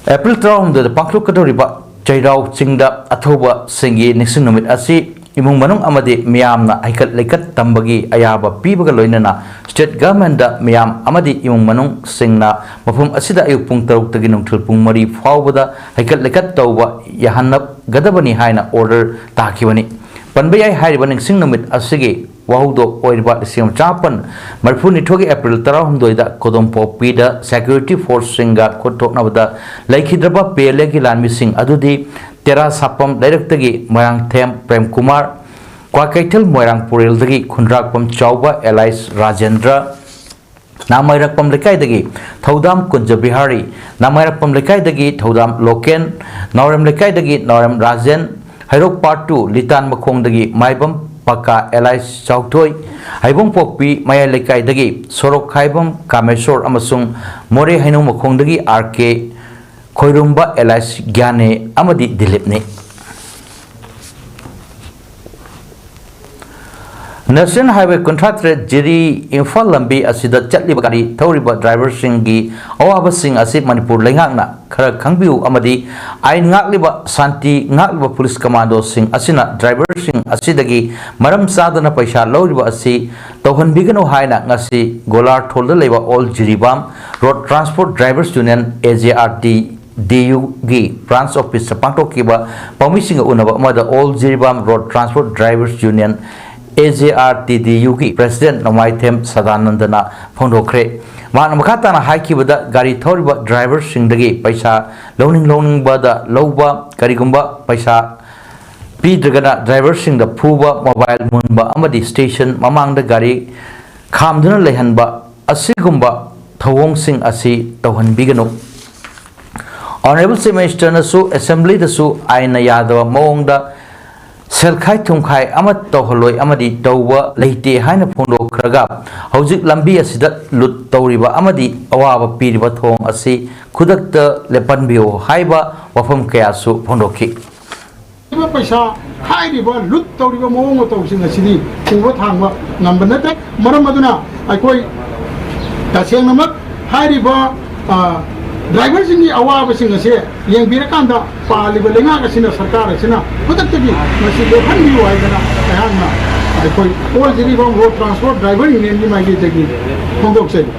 ꯑꯦꯄ꯭ꯔꯤꯜ ꯇꯔꯥꯍꯨꯝꯗꯣꯏꯗ ꯄꯥꯡꯊꯣꯛꯀꯗꯧꯔꯤꯕ ꯆꯩꯔꯥꯎ ꯆꯤꯡꯗ ꯑꯊꯧꯕꯁꯤꯡꯒꯤ ꯅꯤꯡꯁꯤꯡ ꯅꯨꯃꯤꯠ ꯑꯁꯤ ꯏꯃꯨꯡ ꯃꯅꯨꯡ ꯑꯃꯗꯤ ꯃꯤꯌꯥꯝꯅ ꯍꯩꯀꯠ ꯂꯩꯀꯠ ꯇꯝꯕꯒꯤ ꯑꯌꯥꯕ ꯄꯤꯕꯒ ꯂꯣꯏꯅꯅ ꯁ꯭ꯇꯦꯠ ꯒꯚꯔꯟꯃꯦꯟꯠꯇ ꯃꯤꯌꯥꯝ ꯑꯃꯗꯤ ꯏꯃꯨꯡ ꯃꯅꯨꯡꯁꯤꯡꯅ ꯃꯐꯝ ꯑꯁꯤꯗ ꯑꯌꯨꯛ ꯄꯨꯡ ꯇꯔꯨꯛꯇꯒꯤ ꯅꯨꯡꯊꯤꯜ ꯄꯨꯡ ꯃꯔꯤ ꯐꯥꯎꯕꯗ ꯍꯩꯀꯠ ꯂꯩꯀꯠ ꯇꯧꯕ ꯌꯥꯍꯟꯒꯗꯕꯅꯤ ꯍꯥꯏꯅ ꯑꯣꯔꯗꯔ ꯇꯥꯈꯤꯕꯅꯤ꯫ ꯄꯟꯕ ꯌꯥꯏ, ꯍꯥꯏꯔꯤꯕ ꯅꯤꯡꯁꯤꯡ ꯅꯨꯃꯤꯠ ꯑꯁꯤꯒꯤ ꯋꯥꯍꯧꯗꯣꯛ ꯑꯣꯏꯔꯤꯕ ꯂꯤꯁꯤꯡ ꯑꯃ ꯆꯥꯃꯥꯄꯟ ꯃꯔꯤꯐꯨꯅꯤꯊꯣꯏꯒꯤ ꯑꯦꯄ꯭ꯔꯤꯜ ꯇꯔꯥꯍꯨꯝꯗꯣꯏꯗ ꯀꯣꯗꯣꯝꯄꯣꯛꯄꯤꯗ ꯁꯦꯀ꯭ꯌꯨꯔꯤꯇꯤ ꯐꯣꯔꯁꯁꯤꯡꯒ ꯈꯨꯠꯊꯣꯛꯅꯕꯗ ꯂꯩꯈꯤꯗ꯭ꯔꯕ ꯄꯤ ꯑꯦꯜ ꯑꯦꯒꯤ ꯂꯥꯟꯃꯤꯁꯤꯡ ꯑꯗꯨꯗꯤ ꯇꯦꯔꯥ ꯁꯥꯄꯝ ꯂꯩꯔꯛꯇꯒꯤ ꯃꯣꯏꯔꯥꯡꯊꯦꯝ ꯄ꯭ꯔꯦꯝ ꯀꯨꯃꯥꯔ, ꯀ꯭ꯋꯥꯀꯩꯊꯦꯜ ꯃꯣꯏꯔꯥꯡ ꯄꯨꯔꯦꯜꯗꯒꯤ ꯈꯨꯟꯗ꯭ꯔꯥꯛꯄꯝ ꯆꯥꯎꯕ ꯑꯦꯂꯥꯏꯁ ꯔꯥꯖꯦꯟꯗ꯭ꯔ, ꯅꯥꯃꯩꯔꯛꯄꯝ ꯂꯩꯀꯥꯏꯗꯒꯤ ꯊꯧꯗꯥꯝ ꯀꯨꯟꯖ ꯕꯤꯍꯥꯔꯤ, ꯅꯥꯃꯩꯔꯛꯄꯝ ꯂꯩꯀꯥꯏꯗꯒꯤ ꯊꯧꯗꯥꯝ ꯂꯣꯀꯦꯟ, ꯅꯥꯎꯔꯦꯝ ꯂꯩꯀꯥꯏꯗꯒꯤ ꯅꯥꯎꯔꯦꯝ ꯔꯥꯖꯦꯟ, ꯍꯩꯔꯣꯛ ꯄꯥꯔꯠ ꯇꯨ ꯂꯤꯇꯥꯟ ꯃꯈꯣꯡꯗꯒꯤ ꯃꯥꯏꯕꯝ ꯄꯀꯥ ꯑꯦꯂꯥꯏꯁ ꯆꯥꯎꯊꯣꯏ, ꯍꯩꯕꯣꯡꯄꯣꯛꯄꯤ ꯃꯌꯥꯏ ꯂꯩꯀꯥꯏꯗꯒꯤ ꯁꯣꯔꯣꯛ ꯈꯥꯏꯕꯝ ꯀꯥꯃꯦꯁꯣꯔ ꯑꯃꯁꯨꯡ ꯃꯣꯔꯦ ꯍꯩꯅꯧ ꯃꯈꯣꯡꯗꯒꯤ ꯑꯥꯔ ꯀꯦ ꯈꯣꯏꯔꯨꯝꯕ ꯑꯦꯂꯥꯏꯁ ꯒ꯭ꯌꯥꯅꯦ ꯑꯃꯗꯤ ꯗꯤꯂꯤꯞꯅꯤ꯫ National Highway ꯀꯨꯟꯊ꯭ꯔꯥ ꯇꯔꯦꯠ ꯖꯤꯔꯤ ꯏꯝꯐꯥꯜ ꯂꯝꯕꯤ ꯑꯁꯤꯗ ꯆꯠꯂꯤꯕ ꯒꯥꯔꯤ ꯊꯧꯔꯤꯕ ꯗ꯭ꯔꯥꯏꯚꯔꯁꯤꯡꯒꯤ ꯑꯋꯥꯕꯁꯤꯡ ꯑꯁꯤ ꯃꯅꯤꯄꯨꯔ ꯂꯩꯉꯥꯛꯅ ꯈꯔ ꯈꯪꯕꯤꯌꯨ ꯑꯃꯗꯤ ꯑꯥꯏꯟ ꯉꯥꯛꯂꯤꯕ, ꯁꯥꯟꯇꯤ ꯉꯥꯛꯂꯤꯕ ꯄꯨꯂꯤꯁ ꯀꯃꯥꯟꯗꯣꯁꯤꯡ ꯑꯁꯤꯅ ꯗ꯭ꯔꯥꯏꯚꯔꯁꯤꯡ ꯑꯁꯤꯗꯒꯤ ꯃꯔꯝ ꯆꯥꯗꯅ ꯄꯩꯁꯥ ꯂꯧꯔꯤꯕ ꯑꯁꯤ ꯇꯧꯍꯟꯕꯤꯒꯅꯨ ꯍꯥꯏꯅ ꯉꯁꯤ ꯒꯣꯂꯥꯔꯊꯣꯜꯗ ꯂꯩꯕ All Jiribam Road Transport Drivers Union, A J R T D ꯌꯨꯒꯤ ꯕ꯭ꯔꯥꯟꯁ ꯑꯣꯐꯤꯁꯇ ꯄꯥꯡꯊꯣꯛꯈꯤꯕ ꯄꯥꯎꯃꯤꯁꯤꯡꯒ ꯎꯅꯕ ꯑꯃꯗ All Jiribam Road Transport Drivers Union, A J R T D ꯌꯨꯒꯤ ꯄ꯭ꯔꯦꯁꯤꯗꯦꯟꯠ ꯅꯣꯡꯃꯥꯏꯊꯦꯝ ꯁꯗꯥꯅꯟꯗꯅ ꯐꯣꯡꯗꯣꯛꯈ꯭ꯔꯦ꯫ ꯃꯍꯥꯛꯅ ꯃꯈꯥ ꯇꯥꯅ ꯍꯥꯏꯈꯤꯕꯗ, ꯒꯥꯔꯤ ꯊꯧꯔꯤꯕ ꯗ꯭ꯔꯥꯏꯚꯔꯁꯤꯡꯗꯒꯤ ꯄꯩꯁꯥ ꯂꯧꯅꯤꯡ ꯂꯧꯅꯤꯡꯕꯗ ꯂꯧꯕ, ꯀꯔꯤꯒꯨꯝꯕ ꯄꯩꯁꯥ ꯄꯤꯗ꯭ꯔꯒꯅ ꯗ꯭ꯔꯥꯏꯚꯔꯁꯤꯡꯗ ꯐꯨꯕ, ꯃꯣꯕꯥꯏꯜ ꯃꯨꯟꯕ ꯑꯃꯗꯤ ꯁ꯭ꯇꯦꯁꯟ ꯃꯃꯥꯡꯗ ꯒꯥꯔꯤ ꯈꯥꯝꯗꯨꯅ ꯂꯩꯍꯟꯕ ꯑꯁꯤꯒꯨꯝꯕ ꯊꯧꯑꯣꯡꯁꯤꯡ ꯑꯁꯤ ꯇꯧꯍꯟꯕꯤꯒꯅꯨ꯫ ꯑꯣꯅꯔꯦꯕꯜ ꯆꯤꯐ ꯃꯤꯅꯤꯁꯇꯔꯅꯁꯨ ꯑꯦꯁꯦꯝꯕ꯭ꯂꯤꯗꯁꯨ ꯑꯥꯏꯟꯅ ꯌꯥꯗꯕ ꯃꯑꯣꯡꯗ ꯁꯦꯜꯈꯥꯏ ꯊꯨꯝꯈꯥꯏ ꯑꯃ ꯇꯧꯍꯜꯂꯣꯏ ꯑꯃꯗꯤ ꯇꯧꯕ ꯂꯩꯇꯦ ꯍꯥꯏꯅ ꯐꯣꯡꯗꯣꯛꯈ꯭ꯔꯒ, ꯍꯧꯖꯤꯛ ꯂꯝꯕꯤ ꯑꯁꯤꯗ ꯂꯨꯠ ꯇꯧꯔꯤꯕ ꯑꯃꯗꯤ ꯑꯋꯥꯕ ꯄꯤꯔꯤꯕ ꯊꯧꯑꯣꯡ ꯑꯁꯤ ꯈꯨꯗꯛꯇ ꯂꯦꯞꯍꯟꯕꯤꯌꯨ ꯍꯥꯏꯕ ꯋꯥꯐꯝ ꯀꯌꯥꯁꯨ ꯐꯣꯡꯗꯣꯛꯈꯤ꯫ ꯄꯩꯁꯥ ꯍꯥꯏꯔꯤꯕ ꯂꯨꯠ ꯇꯧꯔꯤꯕ ꯃꯑꯣꯡ ꯃꯇꯧꯁꯤꯡ ꯑꯁꯤꯗꯤ ꯄꯨꯕ ꯊꯥꯡꯕ ꯉꯝꯕ ꯅꯠꯇꯦ꯫ ꯃꯔꯝ ꯑꯗꯨꯅ ꯑꯩꯈꯣꯏ ꯇꯁꯦꯡꯅꯃꯛ ꯍꯥꯏꯔꯤꯕ, ꯑ, ꯗ꯭ꯔꯥꯏꯚꯔꯁꯤꯡꯒꯤ ꯑꯋꯥꯕꯁꯤꯡ ꯑꯁꯦ ꯌꯦꯡꯕꯤꯔꯀꯥꯟꯗ ꯄꯥꯜꯂꯤꯕ ꯂꯩꯉꯥꯛ ꯑꯁꯤꯅ, ꯁꯔꯀꯥꯔ ꯑꯁꯤꯅ ꯈꯨꯗꯛꯇꯒꯤ ꯃꯁꯤ ꯂꯦꯞꯍꯟꯕꯤꯌꯨ ꯍꯥꯏꯗꯅ ꯑꯩꯍꯥꯛꯅ ꯑꯩꯈꯣꯏ All Jiribam Road Transport Driver ꯌꯨꯅꯤꯌꯟꯒꯤ ꯃꯥꯏꯀꯩꯗꯒꯤ ꯐꯣꯡꯗꯣꯛꯆꯔꯤ꯫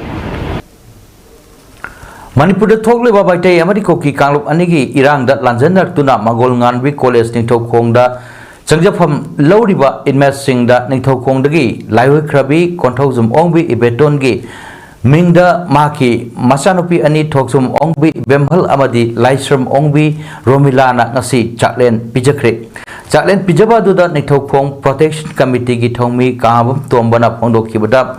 ꯃꯅꯤꯄꯨꯔꯗ ꯊꯣꯛꯂꯤꯕ ꯃꯩꯇꯩ ꯑꯃꯗꯤ ꯀꯨꯀꯤ ꯀꯥꯡꯂꯨꯞ ꯑꯅꯤꯒꯤ ꯏꯔꯥꯡꯗ ꯂꯥꯟꯖꯦꯟꯅꯔꯛꯇꯨꯅ ꯃꯪꯒꯣꯜ ꯉꯥꯟꯕꯤ ꯀꯣꯂꯦꯖ ꯅꯤꯡꯊꯧꯈꯣꯡꯗ ꯆꯪꯖꯐꯝ ꯂꯧꯔꯤꯕ ꯏꯟꯃꯦꯠꯁꯤꯡꯗ ꯅꯤꯡꯊꯧꯈꯣꯡꯗꯒꯤ ꯂꯥꯏꯑꯣꯏꯈ꯭ꯔꯕꯤ ꯀꯣꯟꯊꯧꯖꯝ ꯑꯣꯡꯕꯤ ꯏꯕꯦꯇꯣꯟꯒꯤ ꯃꯤꯡꯗ ꯃꯍꯥꯛꯀꯤ ꯃꯆꯥꯅꯨꯄꯤ ꯑꯅꯤ ꯊꯣꯛꯆꯝ ꯑꯣꯡꯕꯤ ꯕꯦꯝꯍꯜ ꯑꯃꯗꯤ ꯂꯥꯏꯁ꯭ꯔꯝ ꯑꯣꯡꯕꯤ ꯔꯣꯃꯤꯂꯥꯅ ꯉꯁꯤ ꯆꯥꯛꯂꯦꯟ ꯄꯤꯖꯈ꯭ꯔꯦ꯫ ꯆꯥꯛꯂꯦꯟ ꯄꯤꯖꯕ ꯑꯗꯨꯗ ꯅꯤꯡꯊꯧꯈꯣꯡ ꯄ꯭ꯔꯣꯇꯦꯛꯁꯟ ꯀꯃꯤꯇꯤꯒꯤ ꯊꯧꯃꯤ ꯀꯥꯉꯥꯕꯝ ꯇꯣꯝꯕꯅ ꯐꯣꯡꯗꯣꯛꯈꯤꯕꯗ,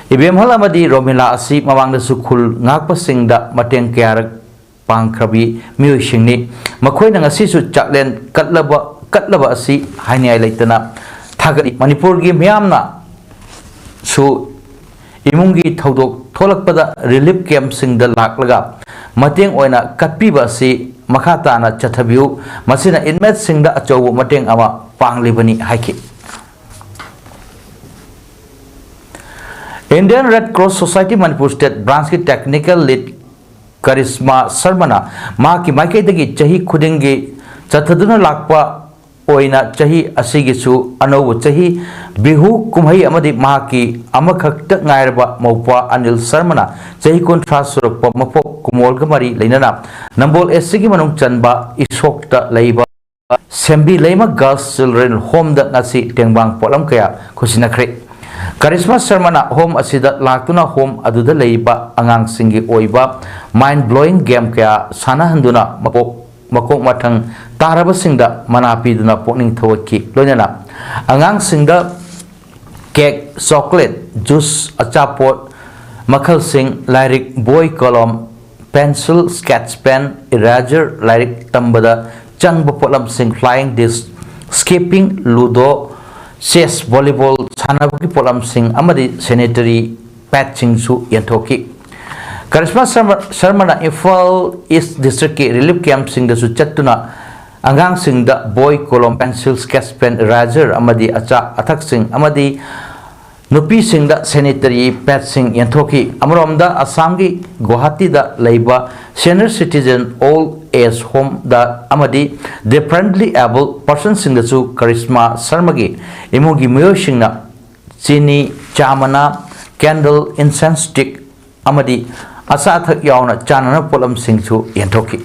ꯏꯕꯦꯝꯍꯜ ꯑꯃꯗꯤ ꯔꯣꯃꯤꯂꯥ ꯑꯁꯤ ꯃꯃꯥꯡꯗꯁꯨ ꯈꯨꯜ ꯉꯥꯛꯄꯁꯤꯡꯗ ꯃꯇꯦꯡ ꯀꯌꯥꯔꯛ ꯄꯥꯡꯈ꯭ꯔꯕꯤ ꯃꯤꯑꯣꯏꯁꯤꯡꯅꯤ꯫ ꯃꯈꯣꯏꯅ ꯉꯁꯤꯁꯨ ꯆꯥꯛꯂꯦꯟ ꯀꯠꯂꯕ, ꯀꯠꯂꯕ ꯑꯁꯤ ꯍꯥꯏꯅꯤꯡꯉꯥꯏ ꯂꯩꯇꯅ ꯊꯥꯒꯠꯂꯤ꯫ ꯃꯅꯤꯄꯨꯔꯒꯤ ꯃꯤꯌꯥꯝꯅꯁꯨ ꯏꯃꯨꯡꯒꯤ ꯊꯧꯗꯣꯛ ꯊꯣꯛꯂꯛꯄꯗ ꯔꯤꯂꯤꯐ ꯀꯦꯝꯞꯁꯤꯡꯗ ꯂꯥꯛꯂꯒ ꯃꯇꯦꯡ ꯑꯣꯏꯅ ꯀꯠꯄꯤꯕ ꯑꯁꯤ ꯃꯈꯥ ꯇꯥꯅ ꯆꯠꯊꯕꯤꯌꯨ꯫ ꯃꯁꯤꯅ ꯏꯟꯃꯦꯠꯁꯤꯡꯗ ꯑꯆꯧꯕ ꯃꯇꯦꯡ ꯑꯃ ꯄꯥꯡꯂꯤꯕꯅꯤ ꯍꯥꯏꯈꯤ꯫ Indian Red Cross Society Manipur State Branch ꯀꯤ Technical Lead ꯀꯔꯤꯁꯃꯥ ꯁꯔꯃꯅ ꯃꯍꯥꯛꯀꯤ ꯃꯥꯏꯀꯩꯗꯒꯤ ꯆꯍꯤ ꯈꯨꯗꯤꯡꯒꯤ ꯆꯠꯊꯗꯨꯅ ꯂꯥꯛꯄ ꯑꯣꯏꯅ ꯆꯍꯤ ꯑꯁꯤꯒꯤꯁꯨ ꯑꯅꯧꯕ ꯆꯍꯤ, ꯕꯤꯍꯨ ꯀꯨꯝꯍꯩ ꯑꯃꯗꯤ ꯃꯍꯥꯛꯀꯤ ꯑꯃꯈꯛꯇ ꯉꯥꯏꯔꯕ ꯃꯧꯄ꯭ꯋꯥ ꯑꯅꯤꯜ ꯁꯔꯃꯅ ꯆꯍꯤ ꯀꯨꯟꯊ꯭ꯔꯥ ꯁꯨꯔꯛꯄ ꯃꯄꯣꯛ ꯀꯨꯃꯣꯜꯒ ꯃꯔꯤ ꯂꯩꯅꯅ ꯅꯝꯕꯣꯜ ꯑꯦꯁ ꯁꯤꯒꯤ ꯃꯅꯨꯡ ꯆꯟꯕ ꯏꯁꯣꯛꯇ ꯂꯩꯕ ꯁꯦꯝꯕꯤ ꯂꯩꯃ Girls Children Homeꯗ ꯉꯁꯤ ꯇꯦꯡꯕꯥꯡ ꯄꯣꯠꯂꯝ ꯀꯌꯥ ꯈꯨꯠꯁꯤꯟꯅꯈ꯭ꯔꯦ꯫ ꯀꯔꯤꯁꯃꯥ ꯁꯔꯃꯅ home ꯑꯁꯤꯗ ꯂꯥꯛꯇꯨꯅ home ꯑꯗꯨꯗ ꯂꯩꯔꯤꯕ ꯑꯉꯥꯡꯁꯤꯡꯒꯤ ꯑꯣꯏꯕ mind blowing game ꯀꯌꯥ ꯁꯥꯟꯅꯍꯟꯗꯨꯅ ꯃꯄꯣꯛ ꯃꯀꯣꯛ ꯃꯊꯪ ꯇꯥꯔꯕꯁꯤꯡꯗ ꯃꯅꯥ ꯄꯤꯗꯨꯅ ꯄꯨꯛꯅꯤꯡ ꯊꯧꯒꯠꯈꯤ꯫ ꯂꯣꯏꯅꯅ ꯑꯉꯥꯡꯁꯤꯡꯗ cake, chocolate, juice, ꯑꯆꯥꯄꯣꯠ ꯃꯈꯜꯁꯤꯡ, ꯂꯥꯏꯔꯤꯛ, ꯕꯣꯏ, ꯀꯂꯝ, pencil, sketch pen, eraser, ꯂꯥꯏꯔꯤꯛ ꯇꯝꯕꯗ ꯆꯪꯕ ꯄꯣꯠꯂꯝꯁꯤꯡ, flying disc, skipping, ludo, chess, volleyball ꯁꯥꯟꯅꯕꯒꯤ ꯄꯣꯠꯂꯝꯁꯤꯡ ꯑꯃꯗꯤ sanitary padꯁꯤꯡꯁꯨ ꯌꯦꯟꯊꯣꯛꯈꯤ꯫ ꯀꯔꯤꯁꯃꯥ ꯁꯔꯃ-, ꯁꯔꯃꯅ ꯏꯝꯐꯥꯜ ꯏꯁ ꯗꯤꯁꯇ꯭ꯔꯤꯛꯀꯤ relief campꯁꯤꯡꯗꯁꯨ ꯆꯠꯇꯨꯅ ꯑꯉꯥꯡꯁꯤꯡꯗ ꯕꯣꯏ, ꯀꯣꯂꯣꯝ, pencil, sketch pen, eraser ꯑꯃꯗꯤ ꯑꯆꯥ ꯑꯊꯛꯁꯤꯡ ꯑꯃꯗꯤ ꯅꯨꯄꯤꯁꯤꯡꯗ sanitary padꯁꯤꯡ ꯌꯦꯟꯊꯣꯛꯈꯤ꯫ ꯑꯃꯔꯣꯝꯗ ꯑꯁꯥꯝꯒꯤ ꯒꯨꯋꯥꯍꯥꯇꯤꯗ ꯂꯩꯕ senior citizen old age homeꯗ ꯑꯃꯗꯤ differently abled personꯁꯤꯡꯗꯁꯨ ꯀꯔꯤꯁꯃꯥ ꯁꯔꯃꯒꯤ ꯏꯃꯨꯡꯒꯤ ꯃꯤꯑꯣꯏꯁꯤꯡꯅ ꯆꯤꯅꯤ, ꯆꯥ ꯃꯅꯥ, candle, incense stick ꯑꯃꯗꯤ ꯑꯆꯥ ꯑꯊꯛ ꯌꯥꯎꯅ ꯆꯥꯅꯅꯕ ꯄꯣꯠꯂꯝꯁꯤꯡꯁꯨ ꯌꯦꯟꯊꯣꯛꯈꯤ꯫